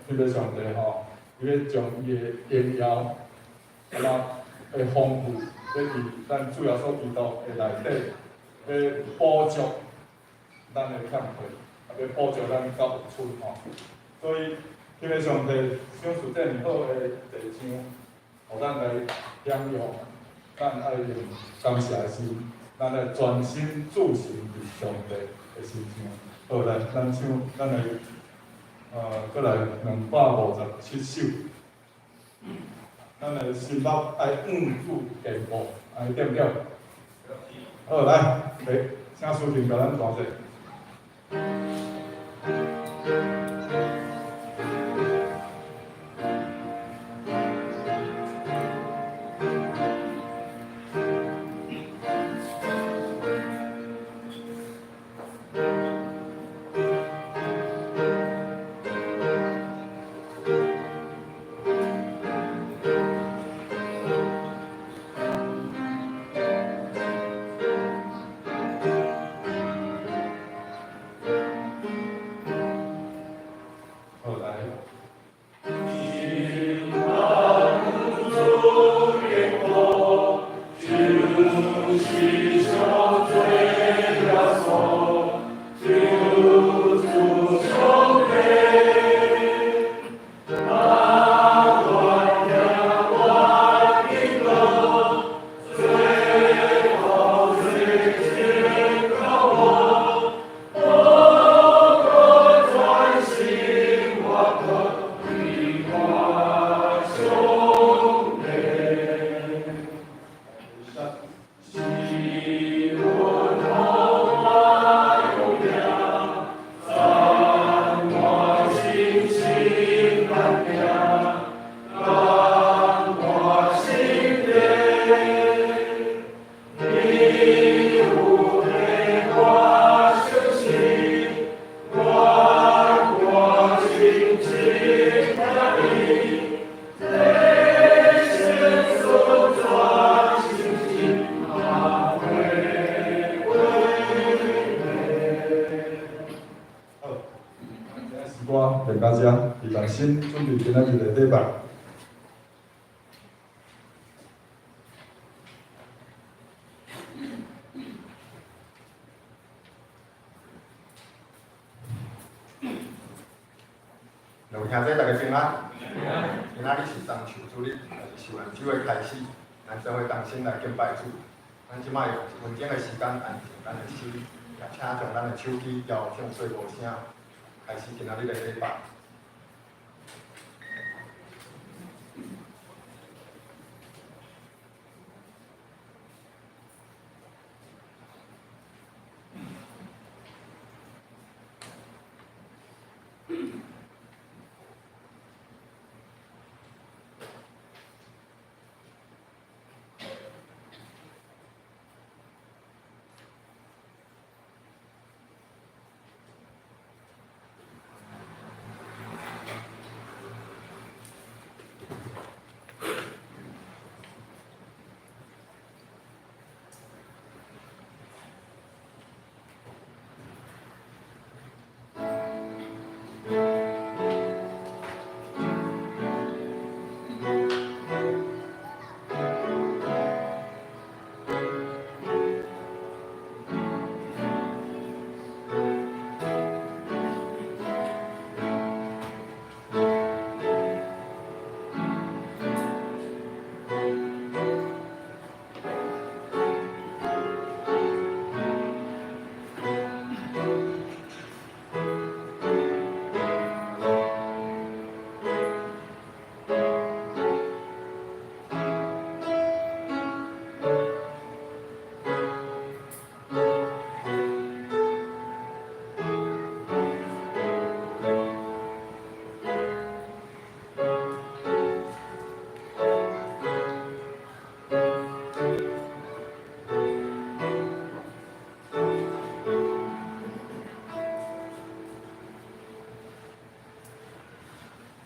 天父上帝吼，伊欲將伊的榮耀，啊會豐富，欲佇咱主耶穌基督的內底，欲補足咱的欠缺，啊，欲補足咱較有出吼。所以，天父上帝賞賜這麼好的異象，予咱來享用，咱愛用感謝的心，咱來專心注視佇上帝的身上。好，來，咱唱，咱來，閣來257首。咱的心目愛向主堅固，按呢對毋對？好，來，來，請書婷共咱彈者。好，來。心目向主堅固，就是上濟耶穌，救主上帝。啊，願聽願禱告，最後最堅靠我，禱告專心我的依靠上帝。是我頭馬勇敢，讚我信心難定，當我心底，你有給我信心，我我親親聽你，這線索專心心阿會歸好，詩歌練到這，預備心準備今仔日的禮拜。各位兄弟，大家平安。今仔日是中秋主日，也是受難週的開始。咱做伙同心來敬拜主。咱這擺用一分鐘的時間安靜咱的心，也請將咱的手機調向細無聲，開始今仔日的禮拜。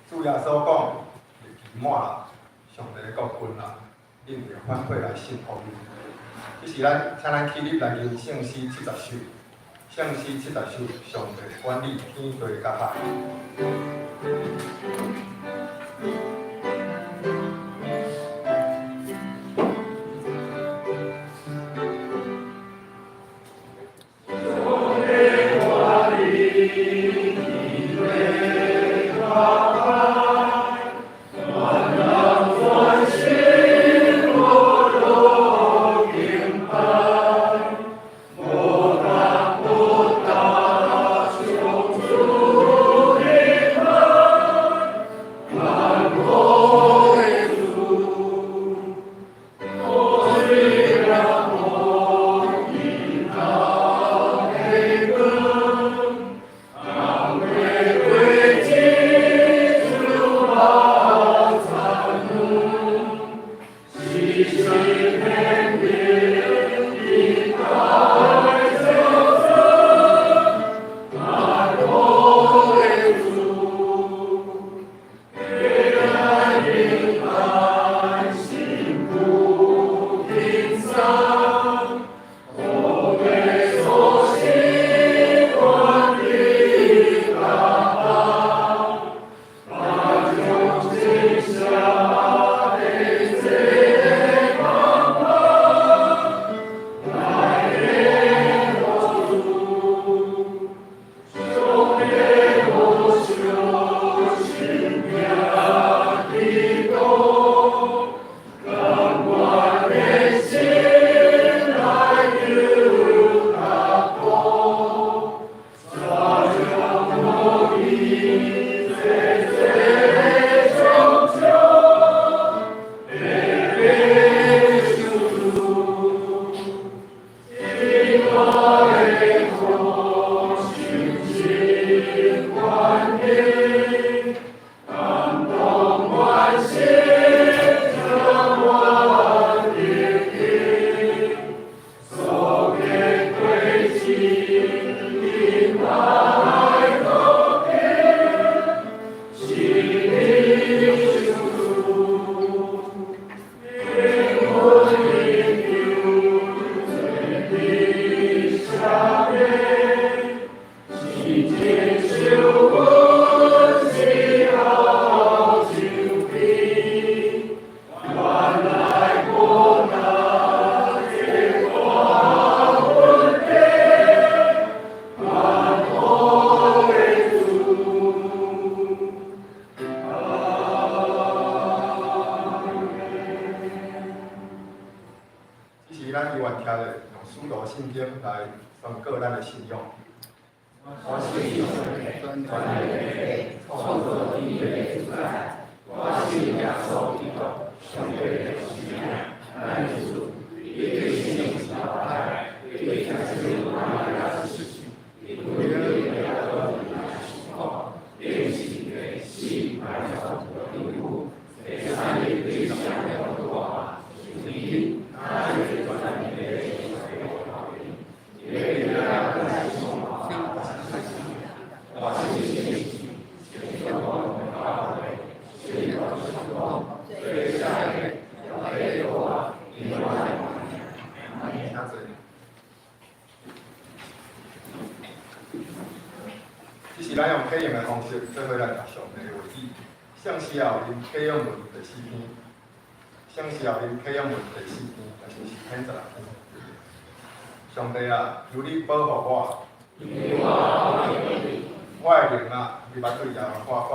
主耶穌講：日期滿啦，上帝的國近啦，恁著反悔來信福音。這時咱請咱起立來吟聖詩七十首，聖詩七十首，上帝管理天地佮海。徛咧，用使徒信經來宣告咱的信仰。我信上帝，全能的父，創造天地的主宰。我信耶穌基督，上帝的獨生子，咱的主，伊對聖靈投胎，對天使瑪利亞出世，為了耶穌受苦，釘十字架死埋葬，復活，第三日對死人復活，升天，坐佇全能的父右邊，欲來審判活人。我信聖神，天主教會，聖徒相通，罪赦免，肉體復活，永生。請坐。這是咱用啟用的方式，做伙來讀上帝的話語。聖詩後面啟用文第四篇，聖詩後面啟用文第四篇，也是詩篇16篇。上帝啊，求你保護我。我的靈啊，你捌對耶和華講。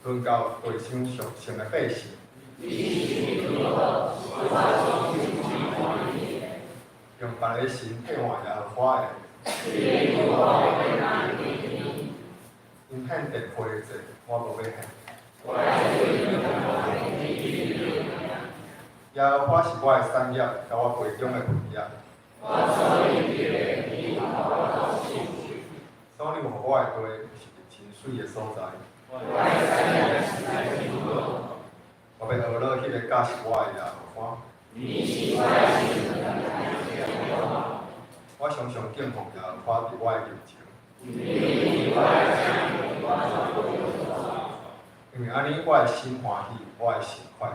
論到地上屬聖的百姓。用別个神替換耶和華的。𪜶獻電火的祭，我無欲獻。耶和華是我的產業，佮我杯中的分業。所賜予我的地是佇真水的所在。我欲學樂彼个教示我的耶和華。我常常敬奉耶和華佇我的面前。因為按呢，我的心歡喜，我的心快樂。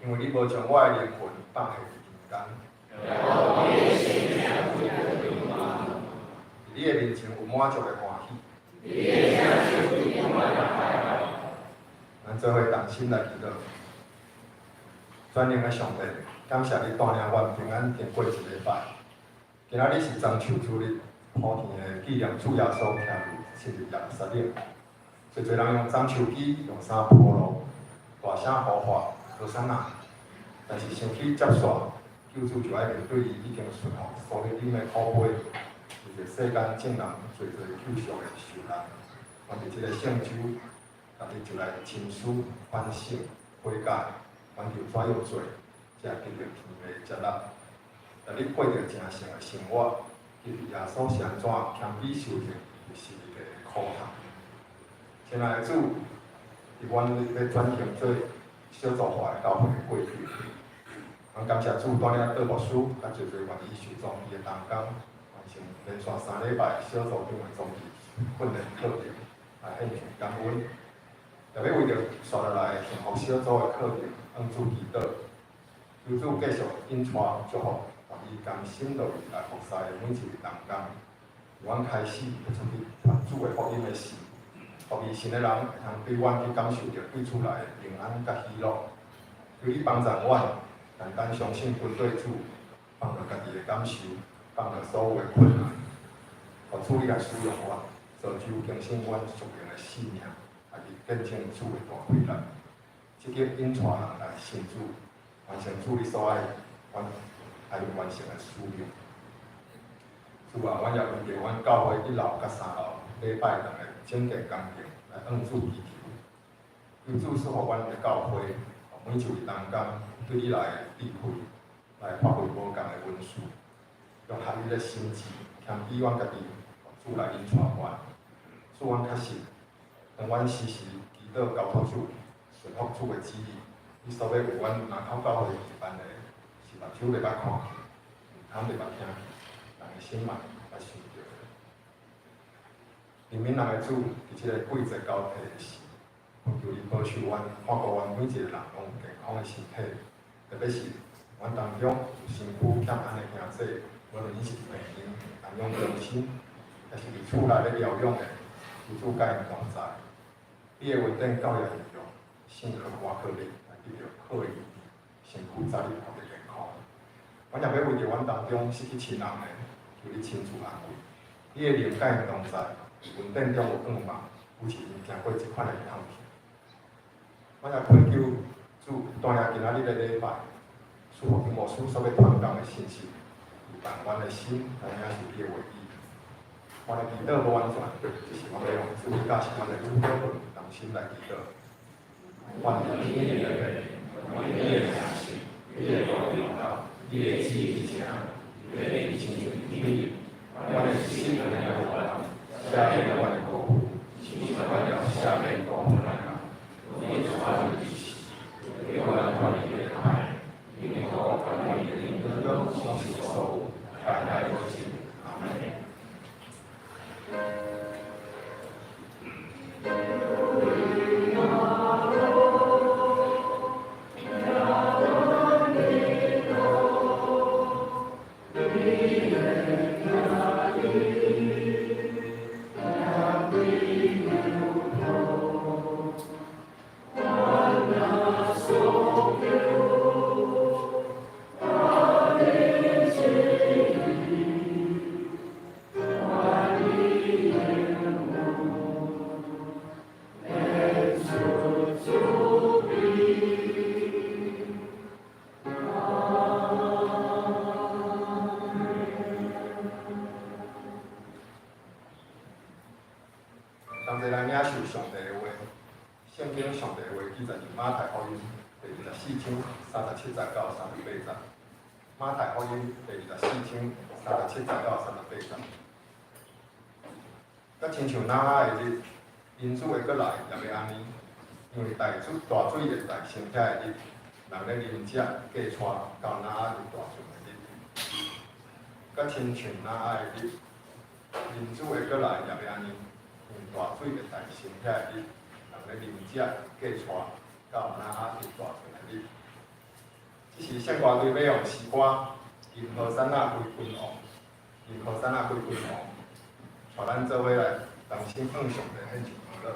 因為你無將我的靈魂放下佇陰間。佇你的面前有滿足的歡喜。咱做伙同心來祈禱。全能的上帝，感謝你帶領阮平安經過一禮拜。今仔日是棕樹主日，普天的紀念主耶穌徛佇七日耶路撒冷。濟濟人用棕樹枝、用衫鋪路，大聲呼喊和散那。但是想起接續，救主就愛面對伊已經順服蘇利林的苦杯，為著世間眾人濟濟救贖的受難。願佇這个聖週，逐日就來深思反省悔改，阮著怎樣做，才會得著天父的接納。逐日過著成聖的生活，記得耶穌是按怎謙卑受刑十字架的苦痛。親愛的主，佇阮欲轉型做小組化的教會的過去，阮感謝主帶領杜牧師佮濟濟願意受裝備的同工，完成連續3禮拜小組長的裝備訓練課程，來獻上感恩。特別為著紲落來幸福小組的課程，向主祈禱，求主繼續引帶祝福，願意甘心樂意來服侍的每一位同工。阮開始欲出去傳主的福音的時，予未信的人會通對阮去感受著對主來的平安佮喜樂。求你幫助阮，單單相信跟綴主，放落家己的感受，放落所有的困難，予主你來使用阮，造就更新阮屬靈的生命，來去見證主的大偉力。積極引帶人來信主，完成主你所愛阮愛完成的使命。主啊，阮也為著阮教會一樓佮三樓禮拜堂的整建工程來向主祈求。求主賜予阮的教會，每一位同工對你來的智慧，來發揮無仝的恩賜，用合一的心志，謙卑阮家己，主來引帶阮。主，阮確信，當阮時時祈禱交託主，順服主的旨意，你所欲為阮林口教會預辦的，是目睭袂捌看見，耳通袂捌聽見，人的心嘛袂捌想著的。憐憫人的主，佇這個季節交替的時，懇求你保守阮，看顧阮每一個人攏有健康的身體，特別是阮當中有身軀欠安的兄弟，無論𪜶是佇病院、安養中心，抑是佇厝內咧療養的，求主佮𪜶同在。你的恩典夠伊用，身體外科力來得著好的醫治，身軀早日復得健康。阮也欲為著阮當中失去親人的，求你親自安慰。你的靈佮𪜶同在，恩典中有盼望，扶持𪜶行過這款的痛苦。我也懇求主，帶領今仔日的禮拜，賜予牧師所欲傳講的信息，陪伴阮的心來領受你的話語。阮的祈禱無完全，只是阮欲用主你佮是阮的女兒同心來祈禱。願天的父，你的城市，你的國臨到，你的旨意成，你的親像天頂，阮的心來予阮，赦免阮的過犯，親像阮也赦免過犯的人。你帶阮入試，救阮脫離惡害，因為國權柄榮耀攏是所有，代代無盡。阿門。同齊來領受上帝的話，聖經上帝的話記載佇馬太福音第24章37節到38節。馬太福音第24章37節到38節。佮親像挪亞的日，人子會閣來也欲按呢，因為大水會在升起的日，人咧啉食嫁娶到挪亞入大船的日。佮親像挪亞的日，人子會閣來也欲按呢，因為大水會在升起的日，人咧啉食嫁娶到挪亞入大船的日。這時聖歌隊欲用詩歌，吟和散那歸君王，吟和散那歸君王，帶咱做伙來同心向上帝獻上歡樂。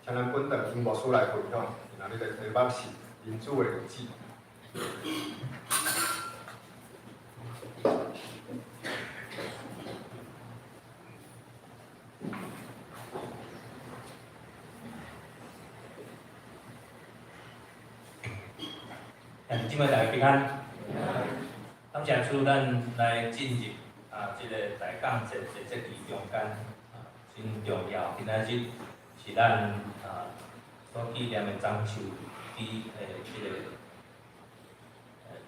請咱本堂殷牧師來分享。今仔日的題目是仁子的日子。兄弟姊妹大家平安。感謝主，咱來進入啊，這個大降節的節期中間啊，真重要。今仔日是咱啊所紀念的棕樹枝的這個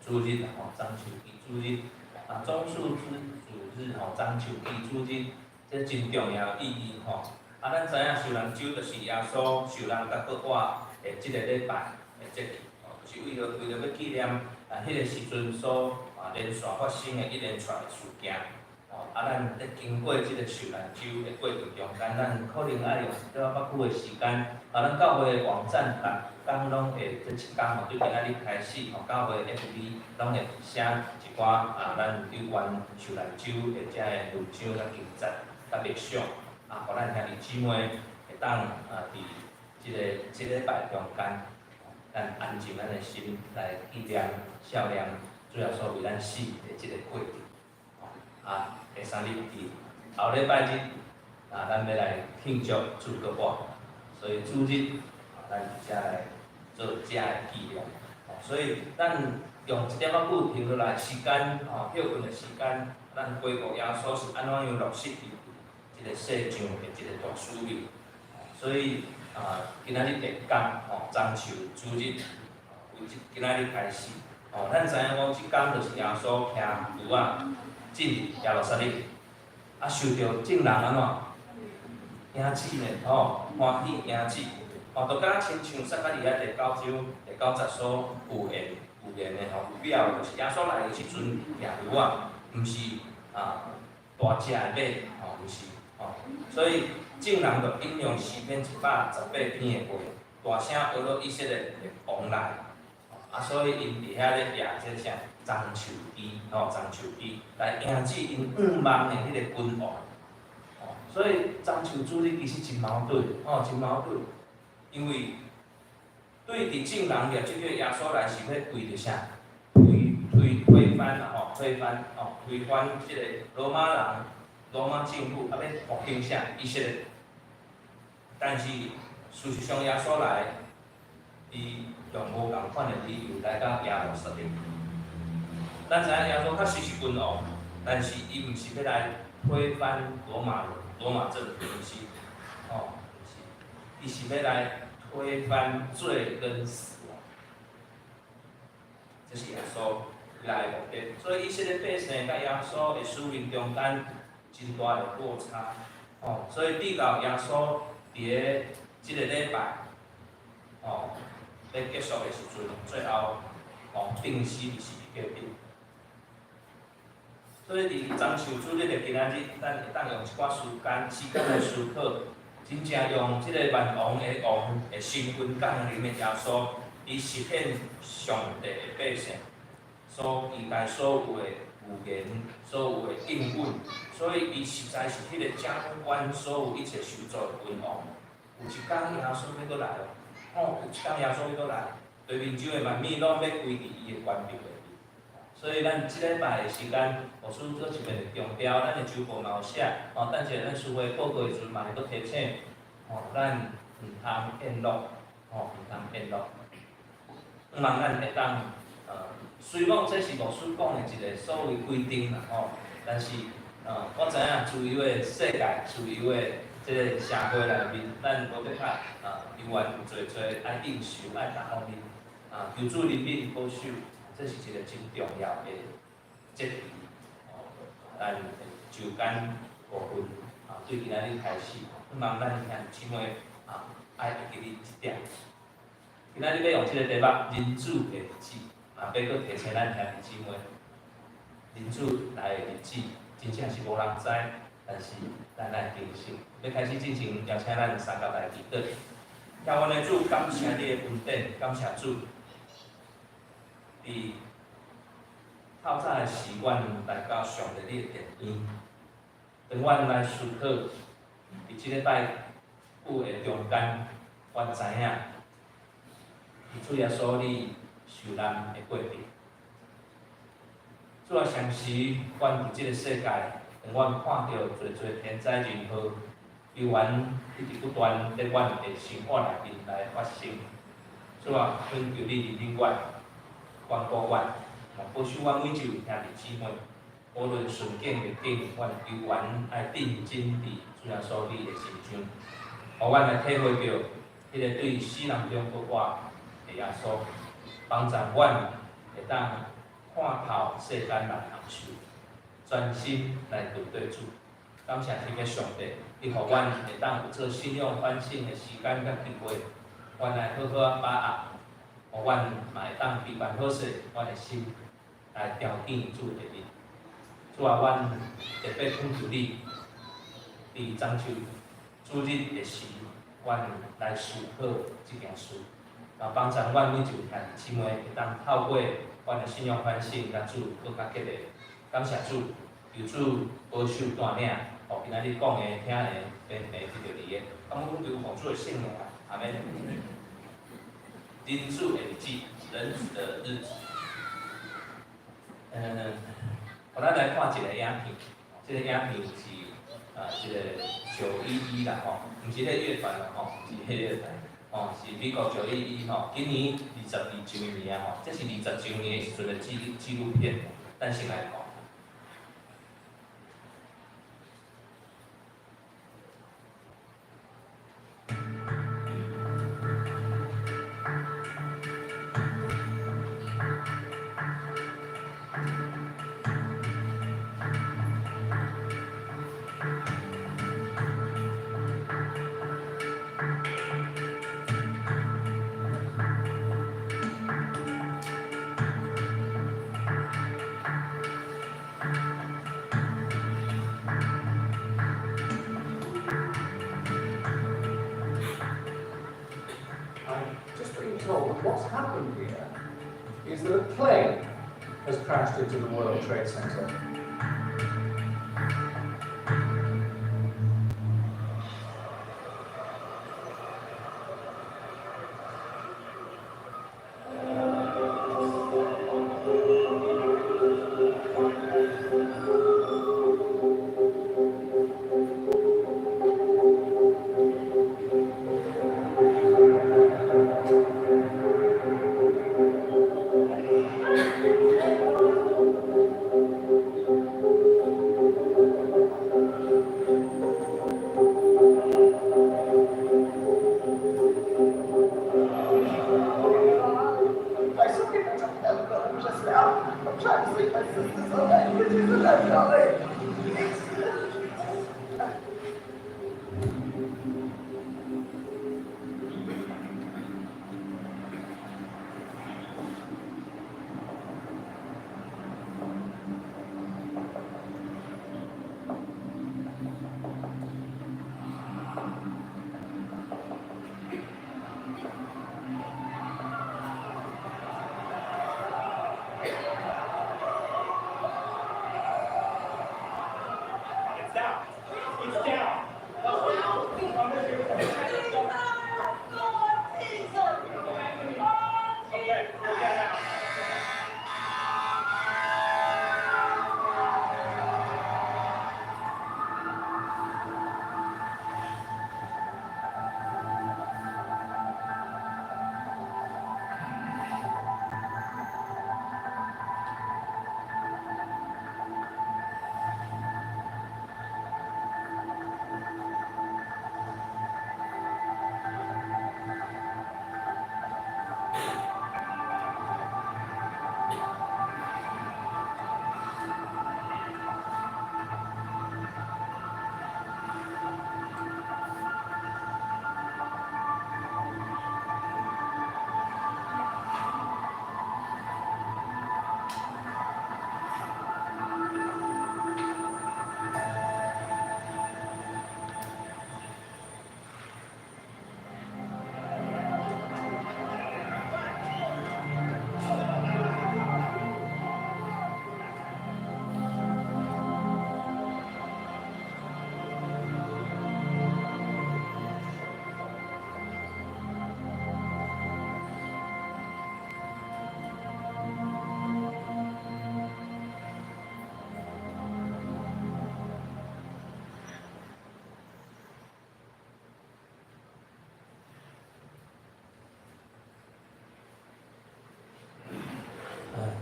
主日吼，棕樹枝主日啊，棕樹枝主日吼，棕樹枝主日，這真重要意義吼。啊，咱知影受難週就是耶穌受難佮復活的這個禮拜的節期，吼，就是為著欲紀念啊，彼個時陣所啊連續發生的一連串的事件。吼，啊，咱咧經過這個受難週的過程中間，咱可能愛用一寡較久的時間。啊，咱教會的網站逐工攏會，這七工吼，對今仔日開始吼，教會 FB 攏會寫一寡啊，咱有關受難週的這个文章佮經節佮默想，啊，予咱兄弟姊妹會當啊，佇這个這禮拜中間，咱安靜咱的心來紀念、孝念主耶穌為咱死的這个過程。啊，第三日佇後禮拜日，啊，咱欲來慶祝主復活，所以主日，啊，咱才來做這个紀念。所以咱用一點仔久停落來時間，吼，歇睏的時間，咱回顧耶穌是按怎樣落實佇這个世上的這個大使命。所以啊，今仔日第工，吼，棕樹主日，為這今仔日開始，吼，咱知影講，這工就是耶穌騎驢仔進入耶路撒冷，啊，受著眾人按怎迎接呢？吼，歡喜迎接，吼，就敢若親像撒迦利亞第九章第九節所預言的吼，預表的就是耶穌來的時陣，騎驢仔，毋是啊大隻的馬，吼，毋是，吼，所以眾人就引用詩篇118篇的話，大聲呵咾以色列的王來，啊，所以𪜶佇遐咧舉這個啥棕樹枝，吼，棕樹枝來迎接𪜶向望的彼個君王，吼，所以棕樹主日其實真矛盾，吼，真矛盾，因為對佇眾人掠這個耶穌來是欲為著啥？推翻啦，吼，推翻，吼，推翻這個羅馬人、羅馬政府，啊，欲復興啥？以色列。但是事實上，耶穌來，伊用無仝款的理由來到耶路撒冷。咱知影耶穌確實是君王，但是伊毋是欲來推翻羅馬羅馬政府，毋是，吼，毋是，伊是欲來推翻罪跟死亡。這是耶穌來的目的。所以以色列百姓佮耶穌的使命中間真大的落差，吼，所以直到耶穌佇咧這个禮拜，吼，欲結束的時陣，最後，吼，釘死佇十字架頂。所以佇棕樹主日的今仔日，咱會當用一寡時間來思考，真正用這个萬王的王的身份降臨的耶穌，伊實現上帝的百姓所期待所有的預言、所有的應允，所以伊實在是彼个掌管所有一切受造的君王。有一工耶穌欲閣來哦，吼，有一工耶穌欲閣來，地面上的萬物攏欲歸佇伊的權柄內面。所以咱這禮拜的時間，牧師閣一遍強調，咱的週報嘛有寫，吼，等下咱書會報告的時陣嘛會閣提醒，吼，咱毋通宴樂，吼，毋通宴樂。希望咱會當，雖講這是牧師講的一個所謂規定啦，吼，但是，我知影自由的世界，自由的這個社會內面，咱無辦法啊，猶原有濟濟愛應酬、愛各方面，啊，求主憐憫保守，這是一個真重要的節期，吼，咱周間部分啊，對今仔日開始，希望咱兄弟姊妹啊，愛會記得這點。今仔日欲用這個題目，仁子的日子，嘛欲閣提醒咱兄弟姊妹，仁子來的日子，真正是無人知，但是咱愛珍惜。欲開始進前，邀請咱三甲來祈禱。天阮的主，感謝你的恩典，感謝主。佇透早的時，阮來到上帝你的殿院，當阮來思考，佇這禮拜久的中間，阮阮知影，主耶穌你受難的過程。主啊，相時，阮佇這个世界，當阮看著濟濟天災人禍，猶原一直不斷佇阮的生活內面來發生。主啊，懇求你憐憫阮，關顧阮，嘛保守阮每一位兄弟姊妹，無論順境逆境，阮猶原愛定睛佇主耶穌你的身上，予阮來體會著彼个對死人中復活的耶穌，幫助阮會當看透世間萬項事，專心來跟隨主。感謝天父上帝，你予阮會當有做信仰反省的時間佮機會，阮來好好仔把握，予阮嘛會當備辦好勢，阮的心來朝見主的面。主啊，阮特別懇求你，佇中秋主日的時，阮來思考這件事，也幫助阮每一位兄弟姊妹會當透過阮的信仰反省，佮主閣較結連。感謝主，求主保守帶領，予今仔日講的、聽的，平平得著你的。咁阮求奉主的聖名，阿們。人子的日子，人子的日子。予咱來看一个影片，這个影片是啊，這个911啦吼，毋是彼个樂團啦吼，毋是彼个樂團，吼，是美國911吼，今年22周年啊吼，這是20周年的時陣的紀錄片，咱先來看。 I've just been told that what's happened here is that a plane has crashed into the World Trade Center. I'm trying to sleep. My sister's away, which is a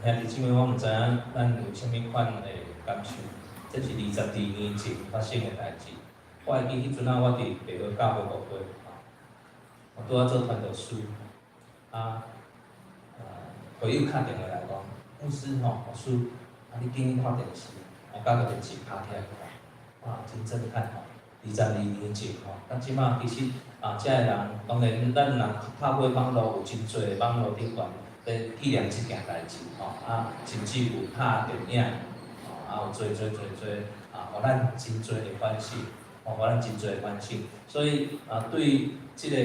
兄弟姊妹，我毋知影咱有啥物款的感受。這是22年前發生的代誌。我會記彼陣仔，我佇北河教會牧會，我拄仔做傳道師，啊，會友敲電話來講，牧師吼，牧師，啊你緊去看電視，我甲個電視拍起來看，哇，真震撼吼！22年前吼，到這馬其實啊，遮的人當然咱人透過網路有真濟網路頂懸咧紀念這件代誌吼，啊，甚至有拍電影，吼，啊有濟濟濟濟啊，予咱真濟的反省，吼，予咱真濟的反省。所以啊，對這個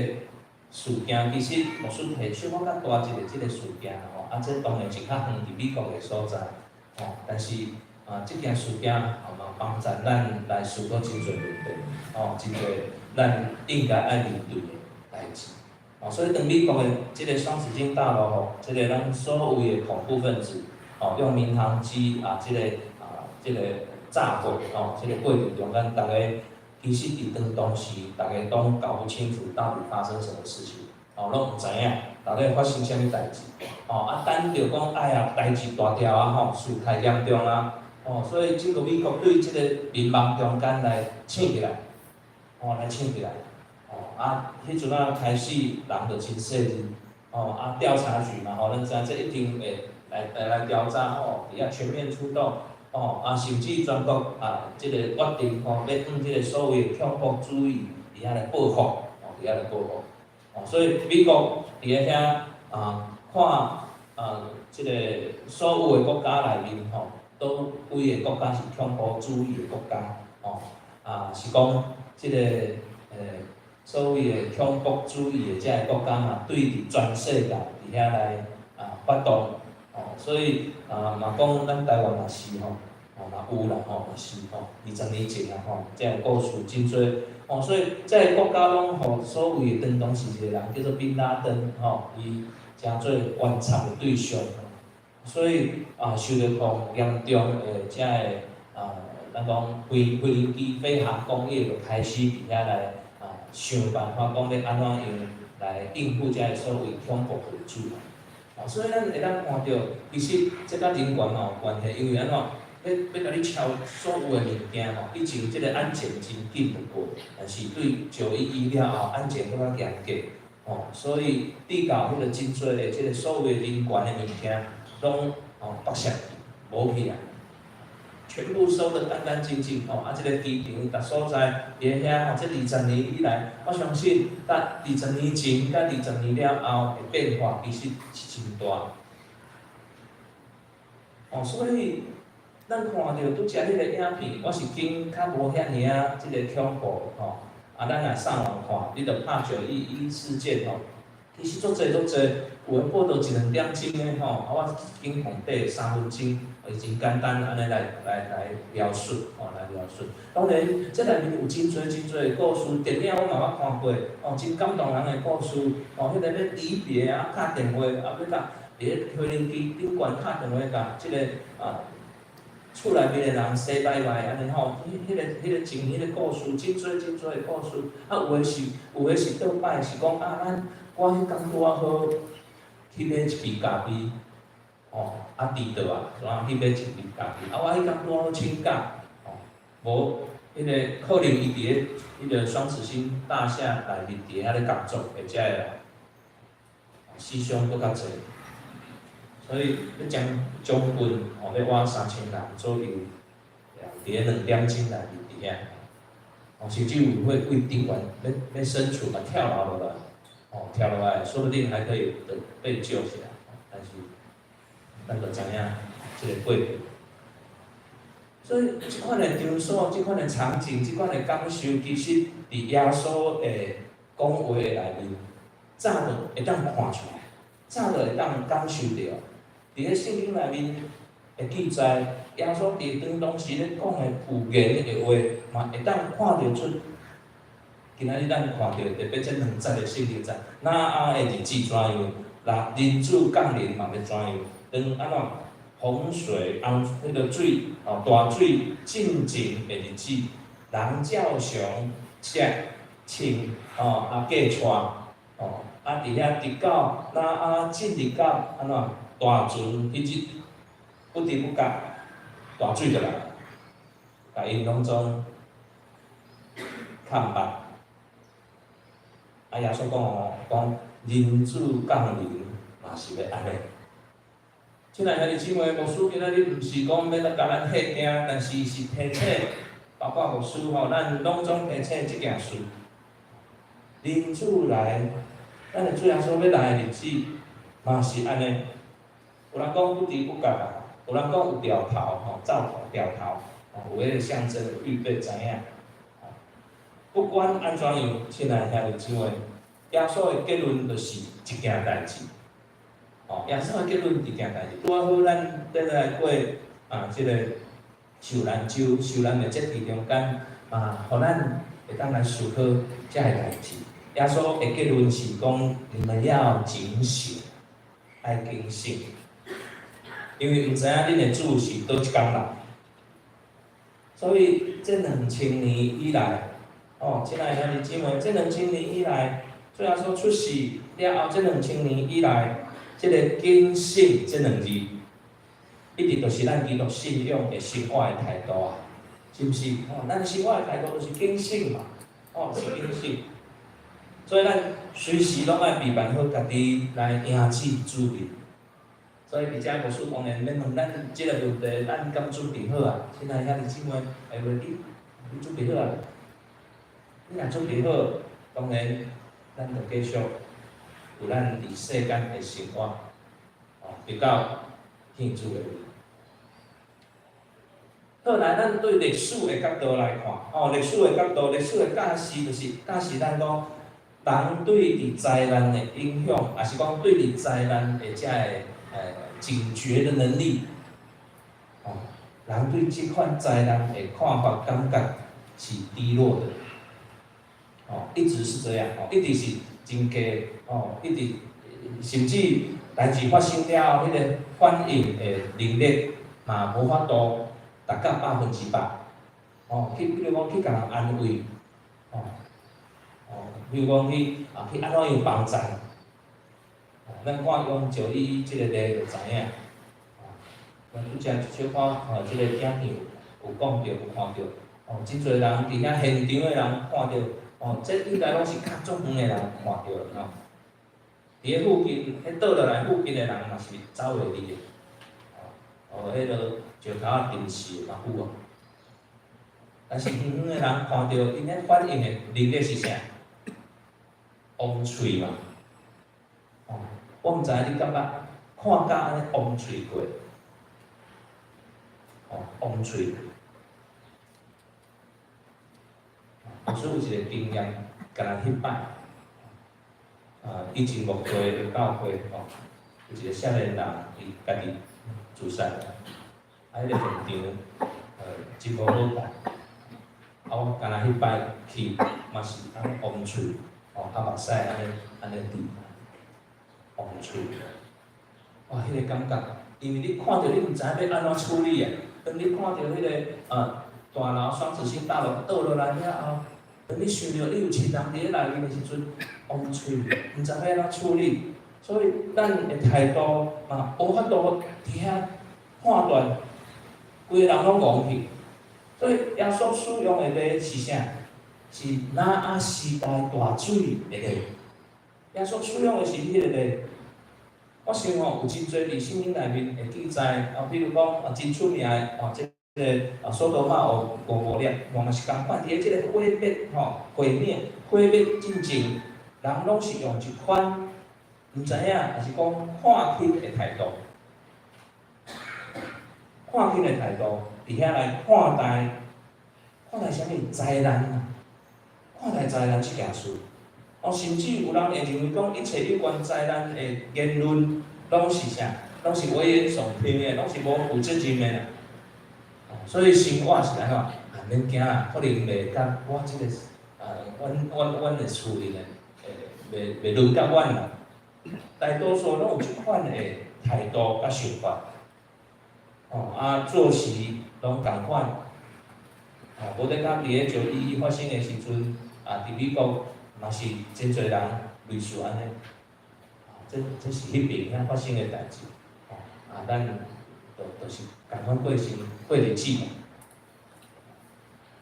事件，其實牧師提小可較大一個這個事件吼，啊，這當然是較遠佇美國的所在，吼，但是啊，這件事件吼嘛幫助咱來思考真濟問題，吼，真濟咱應該愛面對的代誌。哦，所以當美國的這個雙子星大樓吼，這個咱所謂的恐怖分子，哦，用民航機啊，這個啊，這個炸毀，哦，這個過程中間，逐家其實佇當時，逐家攏搞不清楚到底發生什麼事情，哦，攏毋知影到底發生啥物代誌，哦，啊，等著講，哎呀，代誌大條啊，吼，事態嚴重啊，哦，所以整個美國對這個民望中間來醒起來，哦，來醒起來。哦，啊，彼陣仔開始人就真細膩，哦，啊，調查局嘛，吼，咱知影這一定會來調查，吼，佇遐全面出動，哦，啊，甚至全國啊，這個決定吼，欲用這個所謂的恐怖主義佇遐來報復，哦，佇遐來報復，哦，所以美國佇遐啊，看啊，這個所有的國家內面，吼，佗幾個國家是恐怖主義的國家，哦，啊，是講這個所謂的恐怖主義的這个國家嘛，對佇全世界佇遐來啊發動，哦，所以啊嘛講咱台灣嘛是吼，哦嘛有啦吼，嘛是吼，20年前啊吼，這个故事真濟，哦，所以這个國家攏予所謂的當時一個人叫做賓拉登，吼，伊成做觀察的對象，所以啊受著講嚴重的這个啊，咱講飛行機飛航工業就開始佇遐來啊想辦法講欲按怎樣來應付這个所謂恐怖分子。哦，所以咱會當看著，其實這佮人權嘛有關係，因為按怎，欲共你抄所有的物件吼，以前這個安檢真緊就過，但是對911了後，安檢閣較嚴格，吼，所以直到彼個真濟的這個所謂人權的物件，攏吼白色無去啊，全部收得乾乾淨淨，吼，啊，這個機場逐所在，佇遐吼，這二十年以來，我相信，佮二十年前佮二十年了後的變化，其實是真大。哦，所以咱看著拄才彼個影片，我是緊較無遐爾仔這个恐怖吼。啊，咱若上網看，你著拍911事件吼，其實足濟足濟，有的報道一兩點鐘的吼，啊，我緊用短3分鐘，伊真簡單按呢來描述，吼，來描述。當然，這內面有真濟真濟的故事，電影我嘛捌看過，哦，真感動人的故事，哦，彼個欲離別啊，敲電話，啊，欲共佇咧飛行機頂懸敲電話共這个啊厝內面的人 say 拜拜按呢吼，彼個情彼個故事，真濟真濟的故事，啊，有的是倒擺是講啊，咱我彼工拄仔好去買一杯咖啡，吼，啊遲到啊，怎啊去買一杯咖啡，啊我彼工拄仔好請假，吼，無彼个可能伊佇咧彼個雙子星大廈內面佇遐咧工作的遮个人，死傷閣較濟，所以欲將將近吼欲倚3000人左右，佇咧2點鐘內面佇遐，哦，甚至有會為頂懸欲欲身處嘛跳樓落來，哦，跳落來，說不定還可以得被救起來，但是咱就知影這个過程。所以這款的場所、這款的場景、這款的感受，其實佇耶穌的講話的內面，早就會當看出來，早就會當感受著。佇咧聖經內面的記載，耶穌佇當時咧講的預言的話，嘛會當看著出。今仔日咱看著特別這兩節的聖經節，挪亞的日子怎樣，人子降臨嘛欲怎樣？當按怎洪水、洪彼个水哦，大水進前的日子，人照常食、穿哦，啊嫁娶哦，啊佇遐直到挪亞進入到按怎大船彼日。不知不覺大水就來，共𪜶攏總崁目。啊，耶穌講哦，講人子降臨嘛是欲按呢。親愛兄弟姊妹，牧師今仔日毋是講欲來共咱嚇驚，但是是提醒，包括牧師吼，咱攏總提醒這件事。人子來，咱的主耶穌欲來的日子，嘛是按呢。有人講不知不覺啊，有人講有兆頭吼，兆頭兆頭，吼，有彼個象徵預備知影。不管按怎樣，親愛兄弟姊妹，耶穌的結論就是一件代誌。哦，耶穌的結論一件代誌。拄仔好，咱佇來過啊，這个受難週、受難的節期中間，啊，予咱會當來思考這个代誌。耶穌的結論是講，你們要警醒，愛警醒，因為毋知影恁的主是佗一工來。所以這2000年以來，哦，親愛兄弟姊妹，這兩千年以來，主耶穌出世了後，這兩千年以來，這个警醒這兩字，一直都是咱基督信仰的生活的態度啊，是毋是？哦，咱生活的態度就是警醒嘛，哦，是警醒。所以咱隨時攏愛備辦好家己來迎接主日。所以佇遮牧師當然免問咱這个問題，咱敢準備好啊？親愛兄弟姊妹，會袂你準備好啊？你若準備好，當然咱就繼續有咱佇世間的生活，哦，直到見主的日。好來，咱對歷史的角度來看，哦，歷史的角度，歷史的教示就是教示咱講，人對佇災難的影響，抑是講對佇災難的這个警覺的能力，哦，人對這款災難的看法、感覺是低落的，哦，一直是這樣，哦，一直是真低，哦，一直甚至代誌發生了後，彼个反應的能力嘛無法度達到100%，哦，去比如講去共人安慰，哦，哦，比如講去啊去按怎樣幫助，哦，咱看用911這个例就知影，哦，咱拄才小可哦，這个影片有講著有看著，哦，真濟人佇遐現場的人看著，哦，這應該攏是較足遠的人看著吼。佇咧附近，彼倒落來附近的人嘛是走袂離的，哦，彼个石頭仔電視嘛有啊。但是遠遠的人看著，𪜶彼反應的能力是啥？烏喙嘛。哦，我毋知影你敢捌看甲按呢烏喙過？哦，烏喙。牧師有一個經驗，敢若彼擺，啊，以前牧會的教會吼，有一個少年人，伊家己自殺，啊，彼个現場，真無好看。啊，我敢若彼擺去，嘛是按呢烏喙，哦，啊目屎按呢按呢滴，烏喙。哇，彼个感覺，因為你看著你毋知影欲按怎處理啊。當你看著彼个啊大樓雙子星大樓倒落來了後，當你想著你有親人佇咧內面的時陣，烏喙，毋知欲按怎處理。所以咱的態度嘛，無法度佇遐判斷，規个人攏戇去。所以耶穌使用的例是啥？是挪亞時代大水的例。耶穌使用的是彼个例。我想吼，有真濟佇聖經內面會記載，啊，比如講啊，真出名的哦，這个啊，所多瑪王蛾摩拉，嘛是仝款，佇咧這个毀滅吼，毀滅毀滅進前，人攏是用一款毋知影，抑是講看輕的態度，看輕的態度，佇遐來看待，看待啥物災難啊？看待災難這件事，哦，甚至有人會認為講，一切有關災難的言論，攏是啥？攏是危言聳聽的，攏是無負責任的啦。所以生活是按怎？啊，免驚啦，可能袂佮我這个，啊，阮的厝裡面，袂輪到阮啦。大多數攏有這款的態度佮想法，哦，啊，做事攏仝款，哦，無得講佇咧911發生的時陣，啊，佇美國嘛是真濟人類似按呢，這是彼邊遐發生的代誌，哦，啊，咱就就是仝款過生過日子嘛。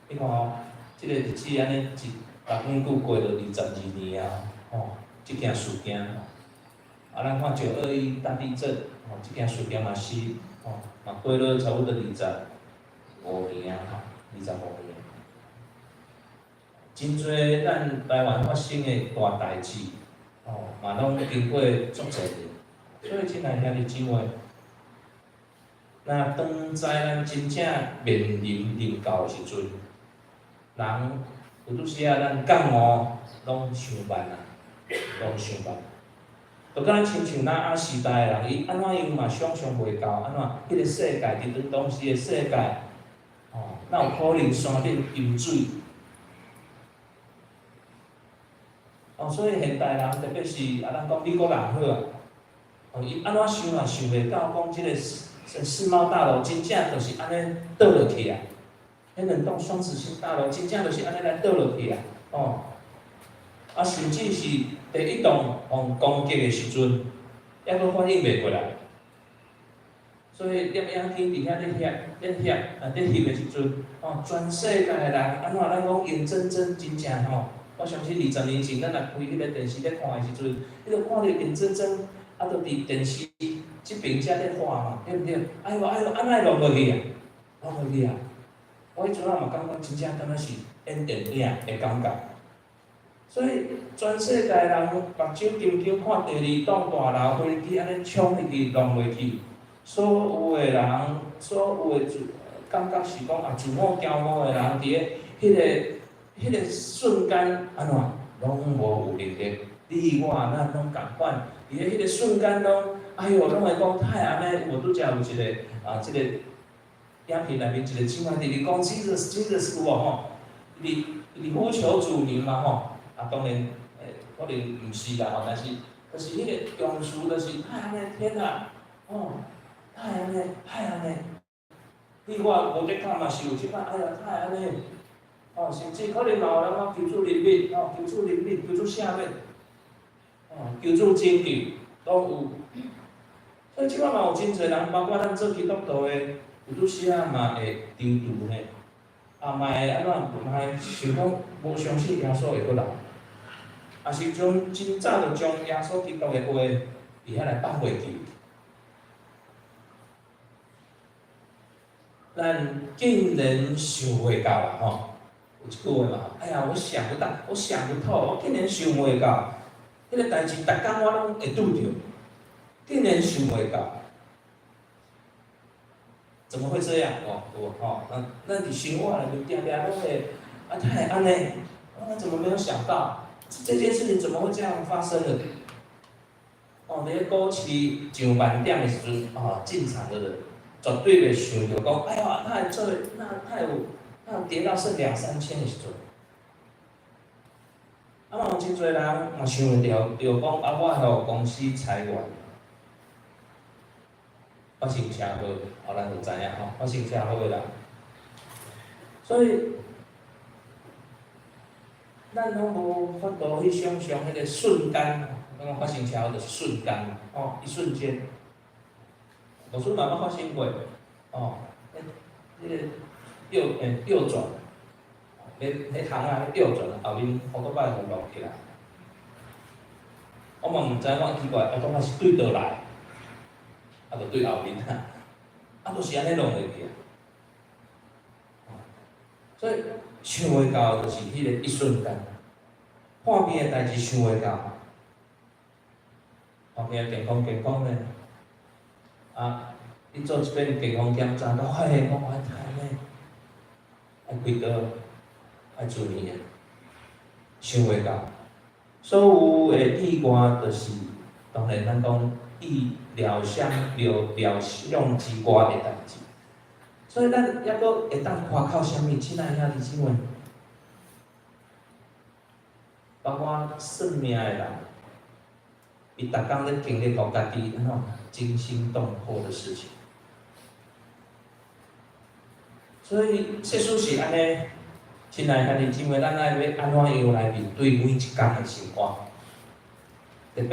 你看吼，這个日子按呢一逐分久過了22年啊，吼，這件事件吼，啊，咱看9·21大地震，吼，這件事件嘛是，吼，嘛過了差不多二十五年啊，吼，二十五年。真濟咱台灣發生的大代誌，吼，嘛攏經過足濟年。所以，親愛兄弟姊妹，若當災難真正面臨臨到的時陣，人有拄時仔咱覺悟攏傷慢啊，攏傷慢。就敢若親像挪亞時代的人，伊按怎樣嘛想像袂到，按怎彼个世界佇陣當時的世界，吼，哪有可能山頂淹水？哦，所以現代人特別是啊，咱講美國人好啊，哦，伊按怎想也想袂到，講這个世貿大樓真正就是按呢倒落去啊！彼兩棟雙子星大樓真正就是按呢來倒落去啊！哦，啊，甚至是第一棟予攻擊的時陣，猶閣反應袂過來，所以攝影機佇遐咧翕、咧翕、啊，咧翕的時陣，哦，全世界的人按怎咱講眼睜睜真正吼，我相信20年前咱若開彼個電視咧看的時陣，你就看著眼睜睜，啊，就佇電視這邊遮咧畫嘛，對毋對？哎喲哎喲，按怎會弄落去啊？弄落去啊！我彼陣仔嘛感覺真正敢若是演電影的感覺。所以全世界人目睭金金看第二棟大樓飛機按呢衝入去弄落去，所有的人，所有的自感覺是講啊，自我驕傲的人佇咧彼個瞬間按怎攏無有能力，你我咱攏仝款，佇咧彼個瞬間攏，哎喲，攏會講太按呢，我拄才有一個啊，這個影片內面一個姊妹佇咧講 Jesus Jesus 有無吼？佇佇呼求主名嘛吼。啊，當然，可能毋是啦吼，但是，就是彼個用詞就是太按呢，天啊，哦，太按呢，太按呢，你我無得講嘛是有這擺，哎呀，太按呢，哦，甚至可能嘛有人講求主憐憫，哦，求主憐憫，求主赦免，哦，求主拯救，攏有。所以這擺嘛有真濟人，包括咱做基督徒的，有拄時仔嘛會躊躇呢，啊，嘛會按怎，嘛會想講無相信耶穌會閣來。也是將真早就將耶穌基督的話佇遐來放袂記。咱竟然想袂到啊！吼，有一句話嘛，哎呀，我想不到，我想不透，我竟然想袂到，彼個代誌逐工我攏會拄著，竟然想袂到，怎麼會這樣？哦，有無吼？咱佇生活內面定定攏會，啊，哪會按呢？我怎麼沒有想到？這件事情怎麼會這樣發生的？哦，佇咧股市上萬點的時陣，哦，進場的人絕對袂想著講，哎呀，哪會做？哪會跌到剩兩三千的時陣？啊，嘛有真濟人嘛想袂著，著講啊，我予公司裁員，發生車禍，哦，咱就知影吼，發生車禍的人，所以。咱攏無法度去想像彼個瞬間，咱講發生車禍就是瞬間，哦，一瞬間。老師嘛捌發生過，哦，彼個右轉，彼窗仔右轉後面好多擺予落起來。我嘛毋知我奇怪，我感覺是對佗來，啊，就對後面啊，啊，就是按呢弄落去啊。所以想袂到就是彼個一瞬間，破病的代誌想袂到，破病健康健康呢，啊，你做一遍健康檢查，都發現講我太呢，愛開刀，愛住院，想袂到，所有的意外就是當然咱講意料想料料想之外的代誌。所以咱猶閣會當誇口啥物？親愛兄弟姊妹，包括算命的人，伊逐工咧經歷予家己按怎驚心動魄的事情。所以，世事是按呢，親愛兄弟姊妹，咱愛欲按怎樣來面對每一工的生活？特別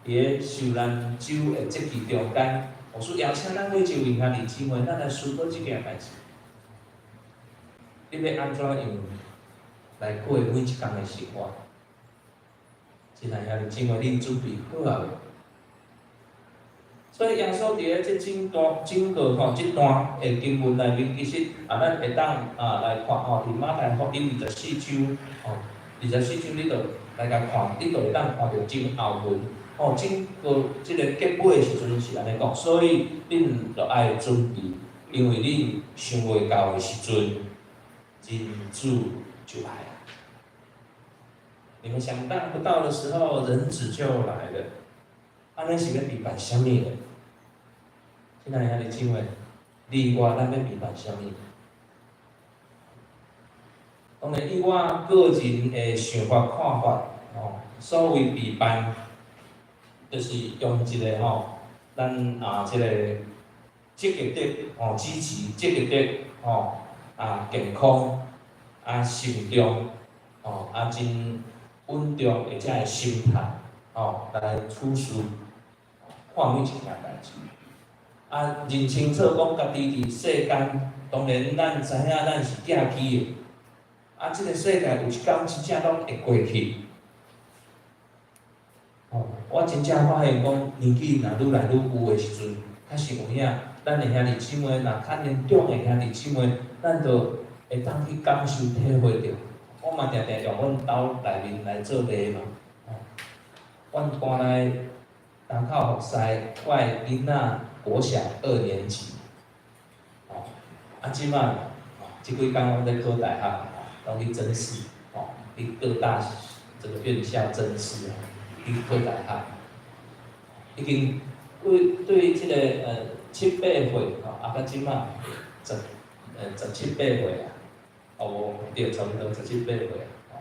佇咧受難週的節期中間，牧師邀請咱每一位兄弟姊妹，咱來思考這件代誌。你欲按怎樣來過每一工的生活？親愛兄弟姊妹，恁準備好啊無？所以耶穌佇咧這整段整個吼這段的經文內面，其實啊，咱會當啊來看吼，佇馬太福音二十四章吼，二十四章你就來共看，你就會當看著真後文吼，整個這个結尾的時陣是按呢講，所以恁著愛準備，因為恁想袂到的時陣，人子就來了。你們想當不到的時候，人子就來了。按呢是欲備辦啥物咧？親愛兄弟姊妹，你我咱欲備辦啥物？當然，以我個人的想法看法，吼，所謂備辦，就是用一个吼，咱啊這个積極的吼，支持積極的吼，啊健康啊慎重吼，啊真穩重的這个心態吼來處事，看每一件代誌。啊，認清楚講家己佇世間，當然咱知影咱是寄居的。啊，這个世界有一工真正攏會過去。吼，我真正發現講年紀若愈來愈有的時陣，確實有影，咱的兄弟姊妹若較年長的兄弟姊妹，咱就會當去感受體會著。我嘛定定用阮兜內面來做例嘛。吼，阮搬來林口服侍，我的囡仔國小二年級。吼，啊，這擺，吼，這幾工攏咧考大學，攏去甄試，吼，去各大這個院校甄試啊，去考大學，已經對對這個七八歲，吼，啊，到這擺十七八歲啊，哦無，對，差不多十七八歲啊，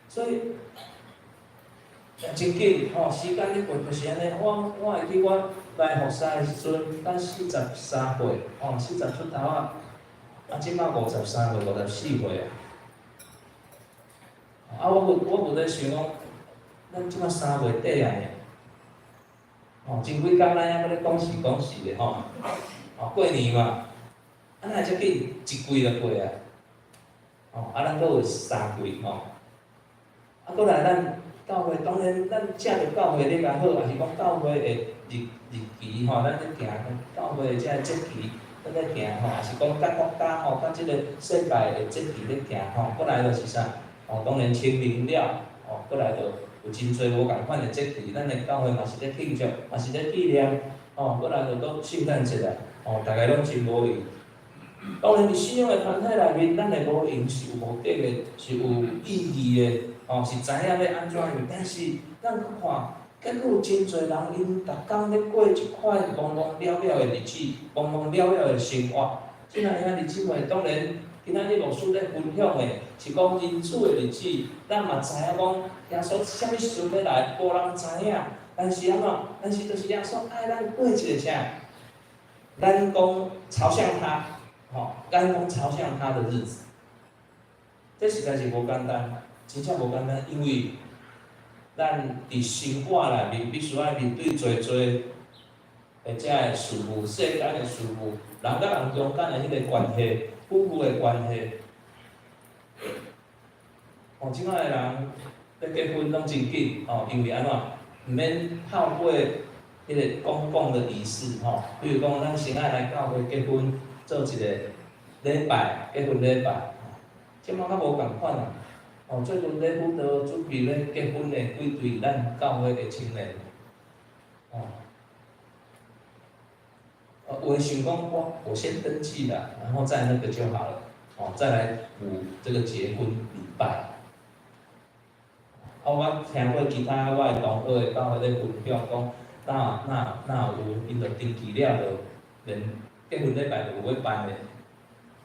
所以真緊吼，時間咧過就是按呢。我會記我來服侍的時陣，才43歲，吼，四十出頭啊，啊，這擺53歲、54歲啊。啊，我有咧想講，咱這擺3月底啊爾，吼，前幾工咱猶閣咧講時講時的吼，吼過年嘛，啊，哪會遮緊一季就過啊？吼，啊，咱閣有三季吼，啊，閣來咱教會當然咱藉著教會咧較好，抑是講教會的日期吼，咱咧行教會的這个節期，咱咧行吼，抑是講佮國家吼，佮這个世界的節期咧行吼，閣來就是啥？吼，當然清明了，吼，閣來就有真濟無仝款的節期，咱的教會嘛是咧慶祝，嘛是咧紀念，吼，閣來就閣聖誕節啊，吼，逐家攏真無閒。當然，佇信仰的團體內面，咱的無閒是有目的的，是有意義的，吼，是知影欲按怎樣。但是，咱去看，結果有真濟人，𪜶逐工咧過這款忙忙了了的日子，忙忙了了的生活。親愛兄弟姊妹，當然，今仔日牧師咧分享的是講人子的日子，咱嘛知影講耶穌啥物時陣欲來，無人知影。但是按怎？但是就是耶穌愛咱過一个啥？咱講朝向他，吼，咱講朝向他的日子，這實在是無簡單，真正無簡單，因為咱佇生活內面必須愛面對濟濟的這个事務，世間的事務，人佮人中間的彼个關係，夫婦的關係。哦，這擺的人欲結婚攏真緊，哦，因為按怎？毋免透過彼个公共的儀式，吼，比如講，咱先愛來教會結婚，做一个禮拜，結婚禮拜，這擺較無仝款啊。哦，最近咧輔導準備咧結婚的幾對咱教會的青年，哦，有的想講我先登記啦，然後再那個就好了，哦，再來補這個結婚禮拜。啊，我聽過其他我的同學的教會咧分享講，若有𪜶就登記了，就連結婚禮拜就有欲辦的，